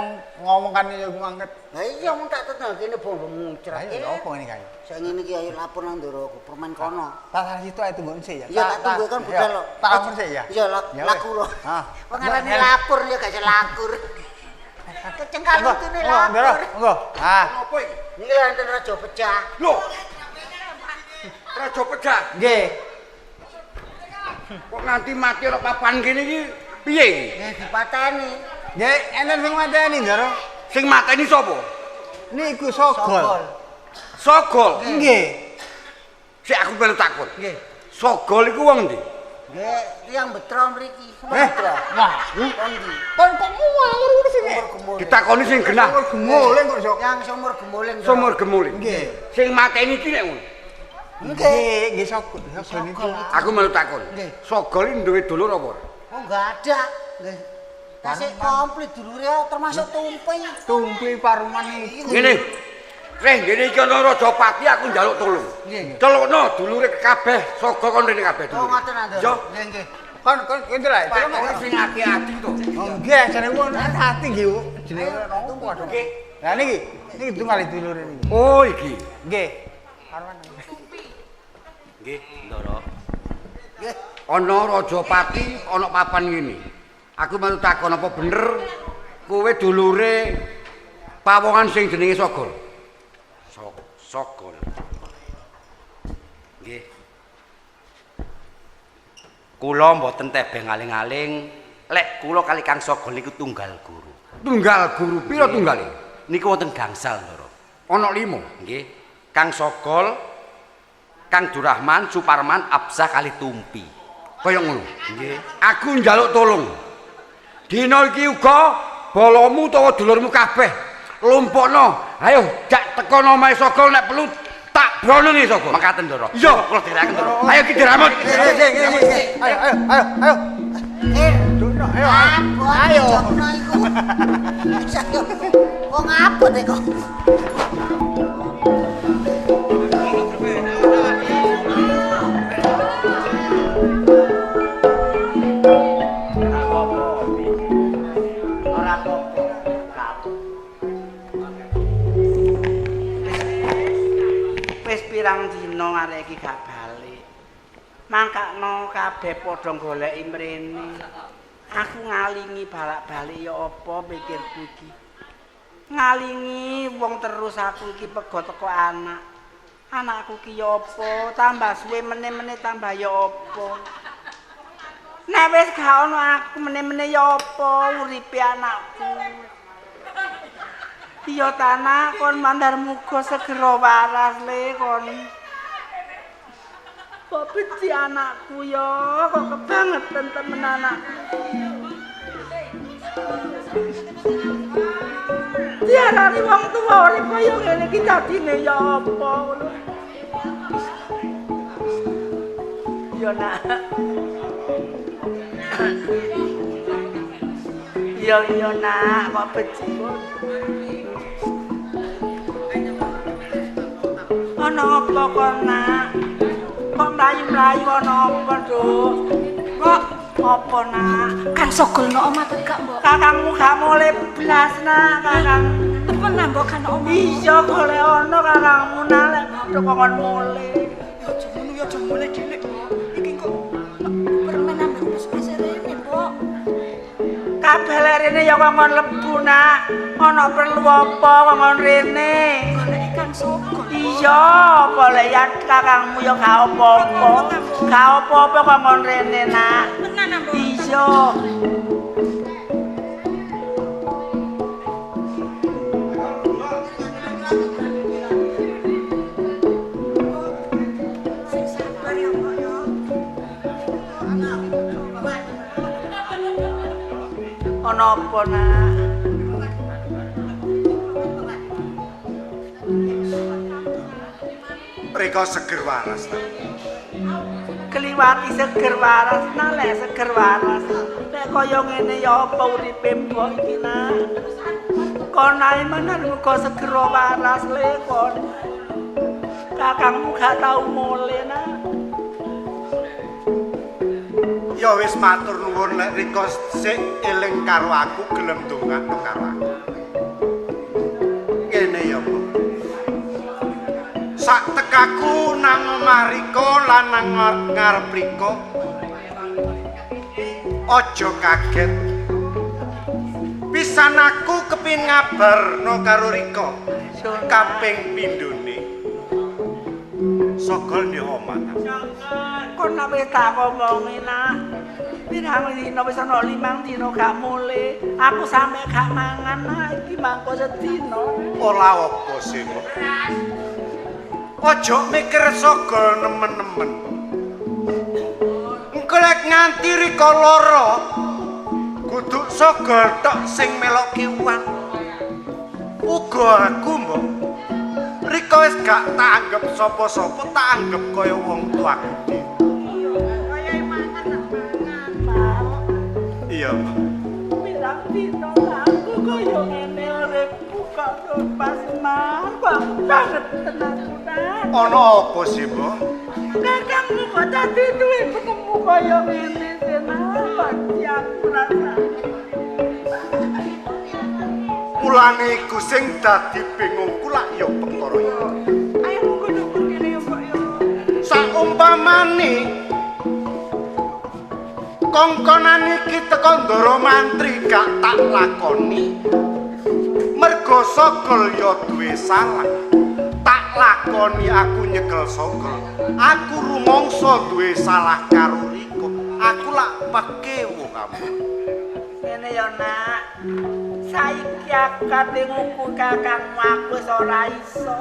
ngomong kan ya mangket. Lah iya mung tak tetep kene bombo muncrat. Ayo opo ngene kae? Sing ngene iki ayo lapor nang Ndoro permen kono. Tak salah situ ae tunggu sik ya. Iya tak tunggu kan budal lho. Tak lapor sik ya. Iya laku lho. Hah. Wong ngarani lapor ya gak iso lakur. Kecengkal lutune lapor. Monggo. Ah. Apa iki? Niki lho enten raja pecah. Lho. Raja pecah. Nggih. Kok nganti mati ora papan kene iki piye iki? Nggih dipateni. Nggih, enten sing mateni, Ndoro. Sing mateni sapa? Niku Sogol. Sogol. Nggih. Sik aku perlu takon. Nggih. Sogol iku wong ndi? Nggih, tiyang Betro mriki. Eh, wah, Wong ndi? kon kok ngawur ngono sih. Sumur Gemuling. Ditakoni sing genah. Sumur Gemuling kok iso. Yang sumur Gemuling. Sumur Gemuling. Nggih. Sing mateni iki nek ngono. Nggih, nggih Sogol. Sogol niku. Aku melu takon. Nggih. Sogol iki duwe dulur apa ora? Oh, enggak ada. Nggih. Tasik komplit dulure termasuk tumpi. Tumpi paruman niku. Ngene. Reh ngene iki ana Rajapati aku njaluk tulung. Nggih, nggih. Celukno dulure kabeh Sogol kon rene kabeh Oh, dulure. ngoten Ndoro. Yo. Nggih, nggih. Kon kon ngene lah, Takoni sing ati-ati to. Oh nggih, jane wong ati nggih. Jenenge nopo aduh. Nggih. Lah niki, niki tunggal dulure niki. Oh iki. Nggih. Paruman. Nggih, Ndoro. Nggih. Ana Rajapati ana papan ngene. Aku melu takon apa bener kowe dulure pawongan sing jenenge Sogol. Sogol. Nggih. Kula mboten tebeh ngaling-aling, lek kula kali Kang Sogol niku tunggal guru. Tunggal guru pira tunggale? Niku wonten gangsal, Ndoro. Ana 5. Nggih. Kang Sogol, Kang Durahman, Suparman, Absah kali Tumpi. Kaya ngono. Nggih. Aku njaluk tolong. Dina iki uga bolomu utawa dulurmu kabeh lumpukno. Ayo jak teko omahe Sogol nek perlu tak bronongi Sogol. Mekaten, Ndoro. Iya. Kula derekaken, Ndoro. Ayo ki diramut. Nggih, nggih, nggih, nggih. Ayo, ayo, ayo, ayo. Eh, Dukno, ayo. abot Ayo. jokno iku. Wong abot e kok. Ora apa-apa. Wis pirang dina arek iki gak balik. Mangkakno kabeh padha goleki mrene. Aku ngalingi balak-balik ya apa pikirku iki. Ngalingi wong terus aku iki pego teko anak. Anakku ki ya apa, tambah suwe meneh-meneh tambah ya apa. Nek wis gak ono aku meneh-meneh ya apa uripe anakku. Iya tanah kon mandar muga segera waras le kon. Kok benci anakku ya, kok kebangetan temen anakku. Diarani wong tuwa urip kaya ngene iki dadine ya apa ngono. Ya nak. Iya iya nak, kok benci. Ana apa kok nak? Kok mlayu-mlayu ana apa, Nduk? Kok apa nak? Kang Sogol no omah tegak, Mbok. Kakangmu gak mulih blas nak, kakang. Temenan Mbok kan omah. Iya golek ana kakangmu nak lek padha kongkon mulih. Ya aja ngono ya aja mulih dhewe, Mbok. Iki kok permen ambek upes-upes rene, Mbok. Kabeh lek rene ya kongkon lebu nak. Ana perlu apa kongkon rene? Golek Kang Sogol. Iya, golek ya kakangmu ya gak apa-apa. Gak apa-apa kongkon rene nak. Temenan Mbok. Iya. Sing sabar ya, Mbok ya. Ana apa nak? Mereka seger waras ta. Kliwati seger waras nak lek seger waras. Nek kaya ngene ya apa uripe mbok iki nak? Kon ae menan muga segera waras le kon. Kakangmu gak tau mule nak. Ya wis matur nuwun lek Rika sik eling karo aku gelem ndongakno karo aku. Ngene ya, Bu. Sak tekaku nang omah Rika lan nang ngarep Rika. Aja kaget. Pisan aku kepingin ngabarno karo Rika. Kaping pindhone. Sogol ndek omah. Kon nak wis tak omongi nak. Pirang dina wis ana 5 dina gak mule. Aku sampe gak mangan nak iki mangko sedina. Ora apa sih, Mbok. Aja mikir Sogol nemen-nemen. Engko lek nganti Rika lara, kudu Sogol tok sing melok kiwan. Uga aku, Mbok. Rika wis gak tak anggap sapa-sapa, tak anggap kaya wong tuaku dhewe. Iya, Mbok. Pirang dina aku kaya ngene uripku kok pas mar, kok aku banget tenan tenan. Ana apa sih, Mbok? Kakangmu kok dadi duwe penemu kaya ngene tenan, pasti aku rasane. Mulane iku sing dadi bingungku lak ya perkara iki. Ayo monggo ndukur kene ya, Mbok ya. Saumpamane kongkonan iki teko Ndara Mantri gak tak lakoni. Mergo Sogol ya duwe salah. Tak lakoni aku nyekel Sogol. Aku rumangsa duwe salah karo Rika. Aku lak pekewo kamu. Ngene ya, Nak. Saiki aku kate ngukur kakangmu aku wis ora iso.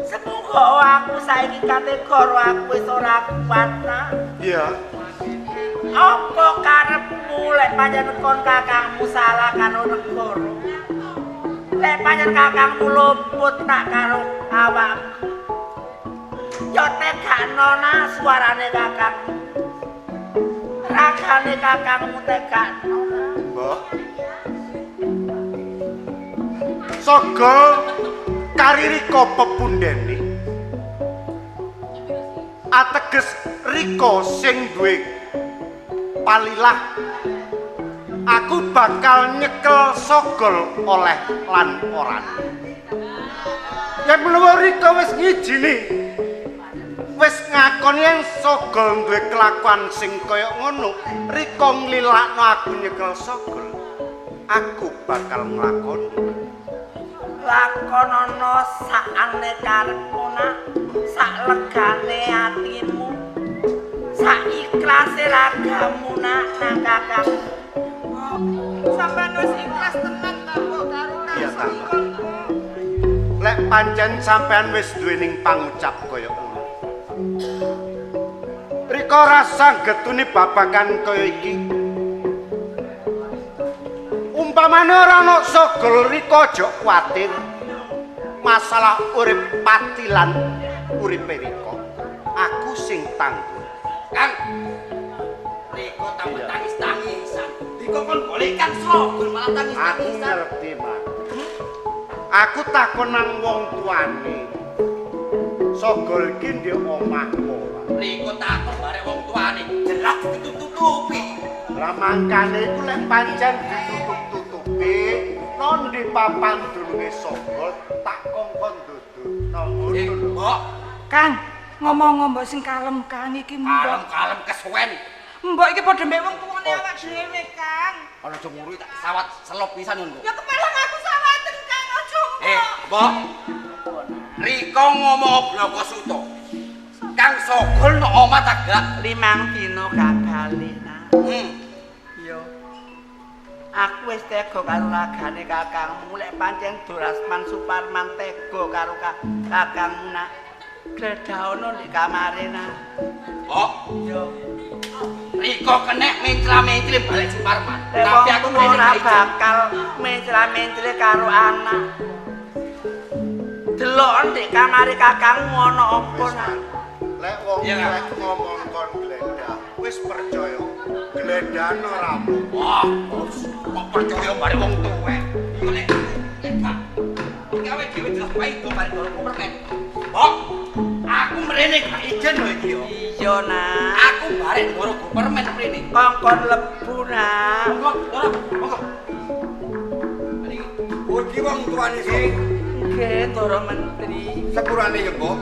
Semoga aku saiki kate goro aku wis ora kuat, Nak. Iya. Apa karepmu lek pancen kon kakangmu salah karo negara? Lek pancen kakangmu luput tak karo awakmu. Ya tegakno nah suarane kakangmu. Ragane kakangmu tegakno. Mbok. Sogol kari Rika pepundhene. Ateges Rika sing duwe palilah. Aku bakal nyekel Sogol oleh lan oran. Yen menawa Rika wis ngijini, wis ngakoni yen Sogol duwe kelakuan sing kaya ngono, Rika nglilakno aku nyekel Sogol. Aku bakal nglakoni. Lakonono sakane karepmu nak, sak legane atimu, sak ikhlase ragamu nak nang kakangmu. Sampeyan wis ikhlas tenan ta, Mbok, karo Iya, Kang ta. Sogol, Mbok. Lek pancen sampean wis duwe ning pangucap kaya ngono. Rika rasa getuni babagan kaya iki. Umpamane ora ana Sogol, Rika aja kuwatir. Masalah urip pati lan uripe Rika, aku sing tanggung. Kang. Riko tambah tangis-tangisan. Riko kon golek Kang Sogol malah Aku tangis-tangisan. ngerti, Mas. Aku takon nang wong tuane. Sogol iki ndek omah ora? Riko takon barek wong tuane, jelas ditutup-tutupi. Lah mangkane iku lek pancen ditutup-tutupi, nondi papan dulunge Sogol tak kongkon dudukno ngono Eh, lho. Mbok, Kang, ngomong mbok sing kalem Kang iki mbok. kalem-kalem kesuwen. Mbok iki padha mbek wong tuwane awak dhewe, Kang. Ana aja ngurui tak sawat selop pisan ngono. Ya kepalang aku sawaten, Kang, aja mbok. Eh, Mbok. Riko ngomong bloko suto. Kang Sogol no omah ta gak? 5 dina gak bali nak. Yo. Aku wis tega karo ragane kakangmu lek pancen Dorasman Suparman tega karo kakangmu nak. Gledhaono ndek kamare nak. Mbok, Yo. Riko kenek mencla-mencli balik Suparman. Lek Tapi wong aku tuwa mrene ora gak izin. bakal mencla-mencle karo anak. Delok ndek kamare kakangmu ana apa nak. Lek wong Iya, Kang. lek ngomong kon gledah, wis percaya. Gledahno ora apa. Wah, kok percaya bare wong tuwek. Iku lek jelas wae do balik ndoro permen. Mbok, aku mrene gak ijen lho iki yo. Iya, Nak. Aku barek ndoro permen mrene. Kongkon lebu, Nak. Monggo, ndoro, monggo. Iki wong tuane sing nggih, Ndoro Menteri. Sepurane ya, Mbok.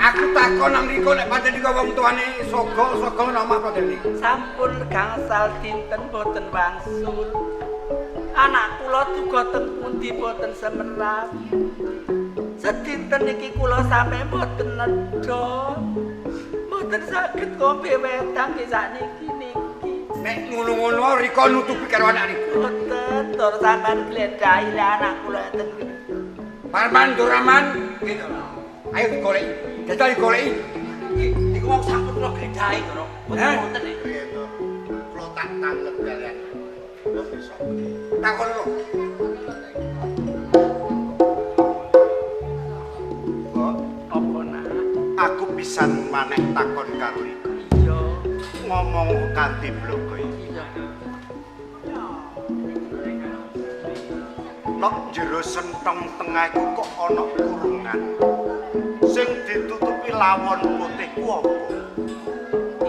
Aku takon nang mriku nek pancen iku wong tuane Sogol nang omah pancen niku. Sampun gangsal dinten boten wangsul. Anak kula duga teng pundi boten semerap. Sedinten niki kula sampe boten nedha. Boten saged ngombe wedang nggih sakniki niki. Nek ngono-ngono Rika nutupi karo anak niku. Boten, tur sampean gledhahi le anak kula enten mriki. Parman Duraman gitu. Ayo digoleki. Jajal digoleki. Iku wong sampun kula gledhahi, Ndoro. Boten wonten e. Piye to? Kula tak tanggep kalian. Kok iso? Takon lho. Mbok, Apa, Nak? aku pisan maneh takon karo iku. Iya. Ngomong kanthi blogo iki. Iya. Nok jero sentong tengah iku kok ana kurungan. Sing ditutupi lawon putih ku apa?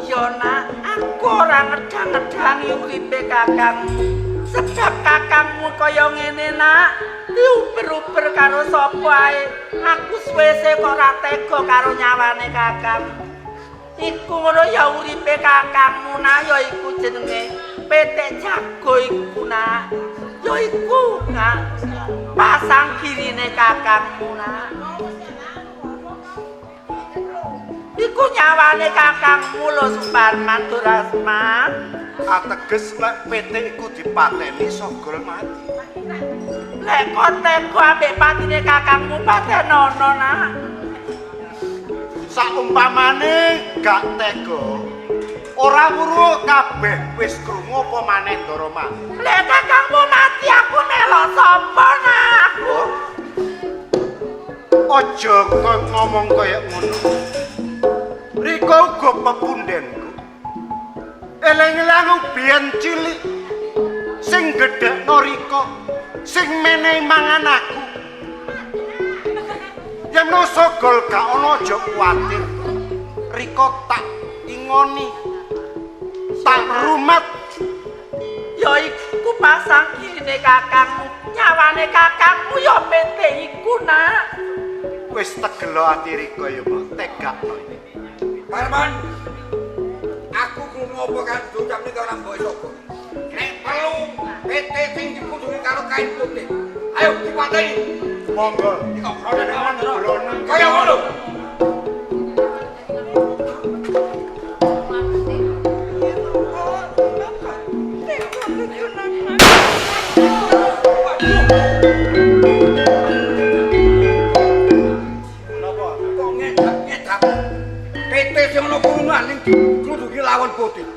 Iya, Nak, aku ora ngedang-ngedangi uripe kakangmu. Sebab kakangmu kaya ngene, Nak, diuber-uber karo sapa ae. Aku suwese kok ora tega karo nyawane kakangmu. Iku ngono ya uripe kakangmu, Nak, ya iku jenenge Petik Jago iku, Nak. Ya iku, Nak. Pasang kirine kakangmu, Nak. Iku nyawane kakangmu lho Suparman Durasman. Ateges nek petik iku dipateni Sogol mati. Lek kon tega ambek patine kakangmu patenono, Nak. Saumpamane gak tega, ora weruh kabeh wis krungu apa maneh Ndoro mati. Lek kakangmu mati aku melok sapa, Nak? Aja kok ngomong kaya ngono. Rika uga pepundhenku. Eling-eling biyen cilik sing gedhekno Rika, sing menehi mangan aku. Yen Sogol gak ana aja kuwatir. Rika tak ingoni. Tak rumat. Ya iku pasang kirine kakangmu. Nyawane kakangmu ya petik iku, Nak. Wis tegelo ati Rika ya, Mbok, tegakno. Parman, aku krungu apa kan diucapne karo mbok Sogol. Nek perlu PT sing dikudungi karo kain putih. Ayo dipateni. Monggo. Iki kok kaya ngono. Napa? Kok ngedak-ngedak. PT sing ana kurungan ning dikudungi lawon putih.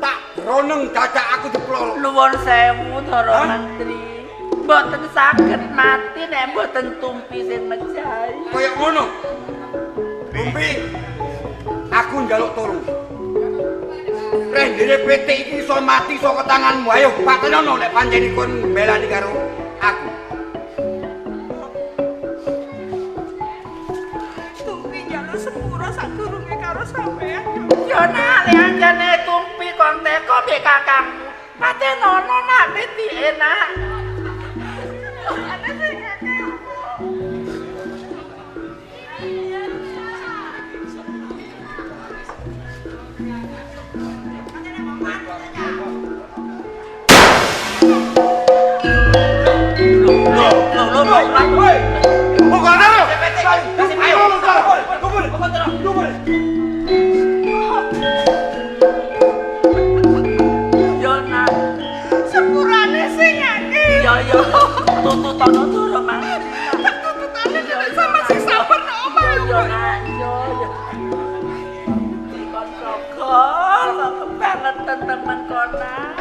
Tak broneng dadak aku diplolo. Nuwun sewu, Ndoro Menteri. Mboten saged mati nek mboten tumpi sing mejahi. Kaya ngono. Tumpi. Aku njaluk tolong. Rendene PT iki iso mati saka tanganmu. Ayo patenono nek pancen kon mbelani karo aku. Tumpi njaluk sepuro sadurunge karo sampean. Ya Nak, lek anjane tumpi kon teko mbek kakangmu. Patenono Nak petike, Nak. Ana sing kakangmu. Lho, lho, lho, lho. Monggo lho. Ayo, Ya Nak. Sepurane sing akeh. Ya ya. Tututono Ndoro Menteri. Tak tututane nek sama sing sabar nek omah. Ya Nak, ya ya. Dikon Sogol kok kebangetan temen kon, Nak.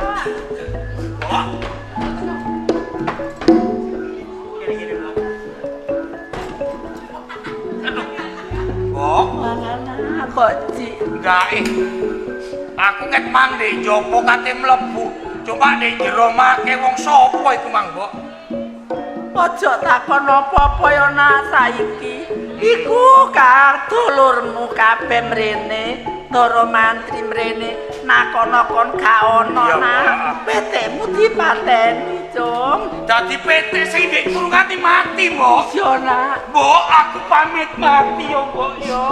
Mbok, Alah, kok cik. enggak eh. Aku ket mang ndek njaba kate mlebu. Cuma ndek jero make wong sapa iku mang, Mbok? Aja takon apa-apa ya nak saiki. Iku kar dulurmu kabeh mrene, Ndara mantri mrene, nakono kon gak ono nak. Petekmu dipateni, Cung. Dadi petek sing ndek kurung nganti mati, Mbok. Iya, nak. Mbok, aku pamit mati yo, Mbok yo.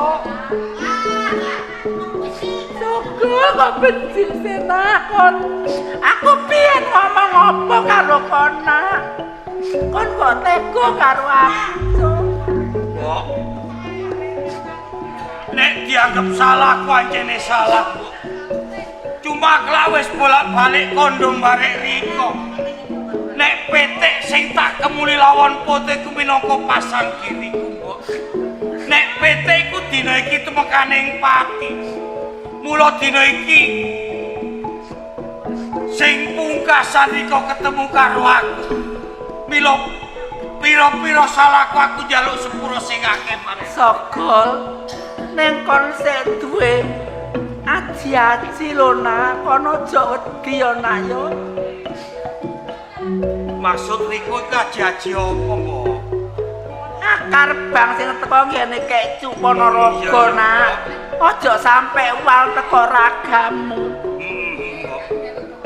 Sugel kok benci sih, nak kon. Aku piye ngomong apa karo kon, nak? Kon kok tega karo aku, Cung. Mbok. Nek dianggap salah, ku ancene salah, Mbok. Cuma kelak wis bolak-balik kondo barek Riko. Nek petek sing tak kemuli lawon pote ku minangka pasang kiriku, Mbok. Nek petek iku dina iki tumekane ing pati. Mula dina iki sing pungkasan Riko ketemu karo aku. Mila pira-pira salahku aku njaluk sepura sing akeh marang Sogol. Ning kon sik duwe aji-aji lho nak, kon aja wedi ya nak yo. Maksud Riko iki aji-aji apa, Mbok? Akar bang sing teko ngene kecu Ponorogo nak. Aja sampe wal teko ragamu.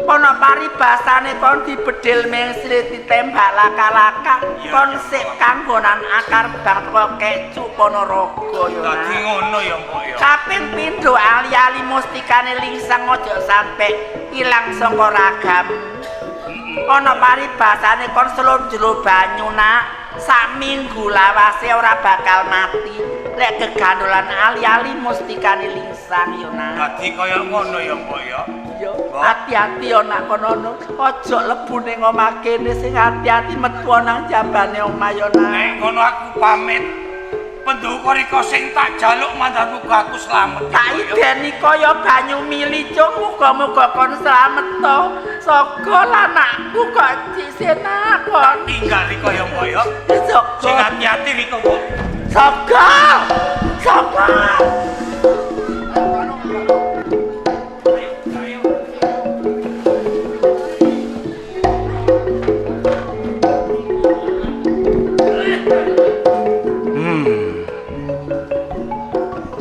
Ana paribasane kon dibedhil mengsri ditembak laka-laka, kon sik kanggonan akar bang teko kecu Ponorogo ya. Dadi ngono ya, Mbok ya. Kaping pindho ali-ali mustikane lingsang aja sampe ilang saka ragamu. Ana paribasane kon selum jero banyu nak, sak minggu lawase ora bakal mati lek kegandolan ali-ali mustikane lingsang ya nak. Dadi kaya ngono ya, Mbok ya. Yo, hati-hati yo nak kono aja lebu ning omah kene, sing hati-hati metu nang jabane omah yo nak. Nek ngono aku pamit. Penduka Riko sing tak jaluk mandan muga aku slamet. Tak ideni kaya banyu mili, Cung, muga-muga kon slamet to. Sogol anakku kok cisenak kon. Tinggal Riko ya, Mbok ya. Sogol. Sing hati-hati Riko, Mbok. Sogol. Sogol.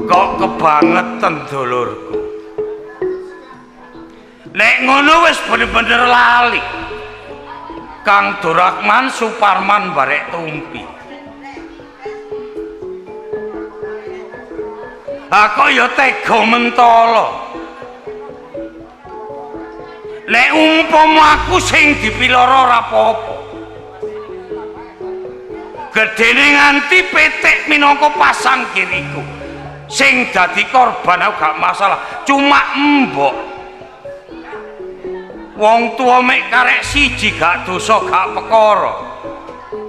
Kok kebangetan dulurku. Nek ngono wis bener-bener lali. Kang Durahman Suparman barek Tumpi. Aku ya tega mentala. Nek umpama aku sing dipiloro ora apa-apa. Gedene nganti petek minangka pasang kiriku. Sing dadi korban aku gak masalah, cuma mbok. Wong tuwa mek karek siji gak dosa gak perkara.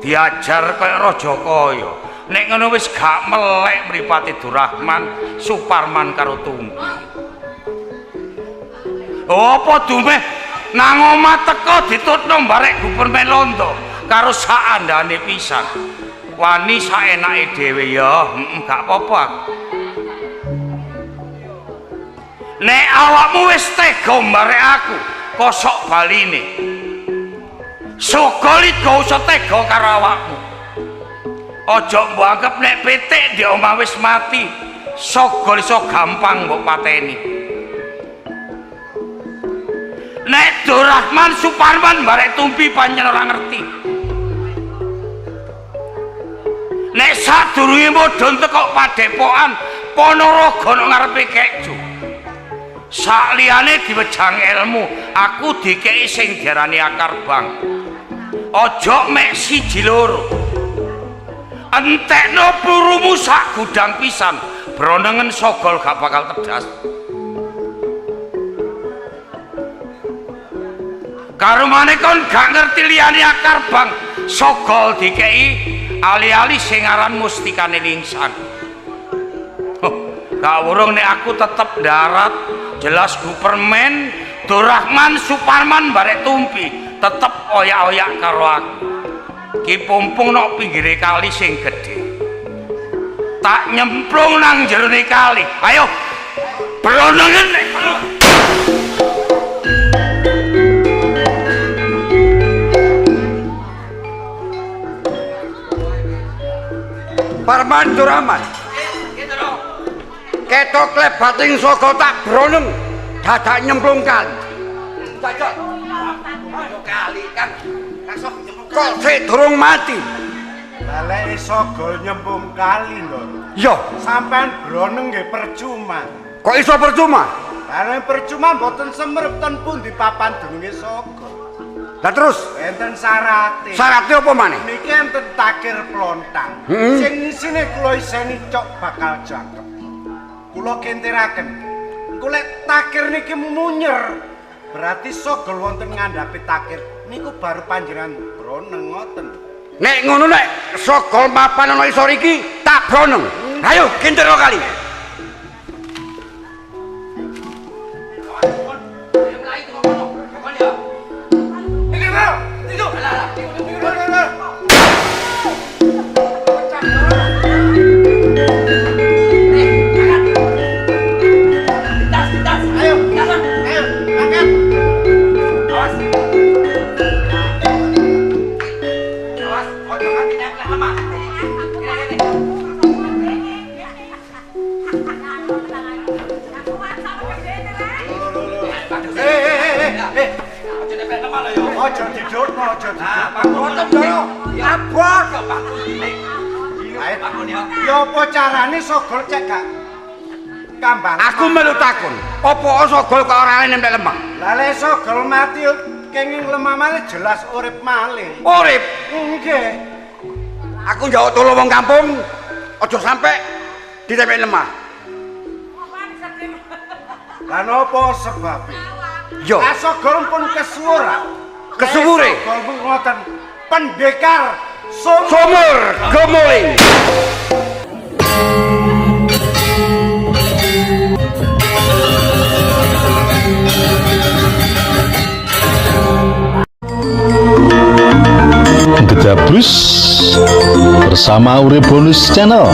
Diajar kaya raja kaya. Nek ngono wis gak melek mripate Durahman, Suparman karo Tumpi. Apa dumeh nang omah teko ditutno barek Gupermen Londo karo saandane pisan. Wani saenake dhewe ya, gak apa-apa. Nek awakmu wis tega mbarek aku, kosok baline. Sogol iki usah tega karo awakmu. Aja mbok anggap nek pitik ndek omah wis mati, sogol iso gampang mbok pateni. Nek Durahman Suparman barek Tumpi pancen ora ngerti. Nek sadurunge mudhun teko padepokan Ponorogo nang ngarepe keju. Sakliyane diwejang ilmu, aku dikeki sing diarani akar bang. Aja mek siji loro. Entekno plurumu sak gudang pisan, bronengen sogol gak bakal tedas. Karo maneh kon gak ngerti liyane akar bang, sogol dikeki ali-ali sing aran mustikane lingsang. Gak wurung nek aku tetep darat, jelas Gupermen, Durahman, Suparman barek Tumpi tetep oyak-oyak karo aku. Ki pumpung nok pinggire kali sing gedhe. Tak nyemplung nang jerone kali. Ayo. Bronengen nek perlu. Parman Duraman. Ketok klebating saka tak broneng dadak nyemplung kali. Cocok. Kali Kang. Kok sik durung mati? Lah lek sogol nyemplung kali, Ndoro. Iya. Sampean broneng nggih percuma. Kok iso percuma? Lah nek percuma mboten semerep ten pundi papan dununge sogol. Lah terus enten syarate. Syarate apa maneh? Niki enten takir plontang. Sing isine kula iseni cok bakal jangkep. Kula kentiraken. Engko lek takir niki munyer, berarti sogol wonten ngandhapi takir niku baru panjenengan broneng ngoten. Nek ngono nek sogol mapan ana isor iki tak broneng. Ayo kentiro kali. Aja didurno, aja didurno. Abot kok Ya apa carane sogol cek gak kambang? Aku melu takon, apa sogol kok ora nempel lemah? Lah lek sogol mati kenging lemah malih jelas urip malih. Urip? Nggih. Aku njaluk tolong wong kampung aja sampe ditempel lemah. Lah napa sebabe? Yo. Lah sogol pun kesuwur. Kesuwure? Sogol pun ngoten. Pendekar Sumur Gemuling. Gedabrus bersama Urip Bonus Channel.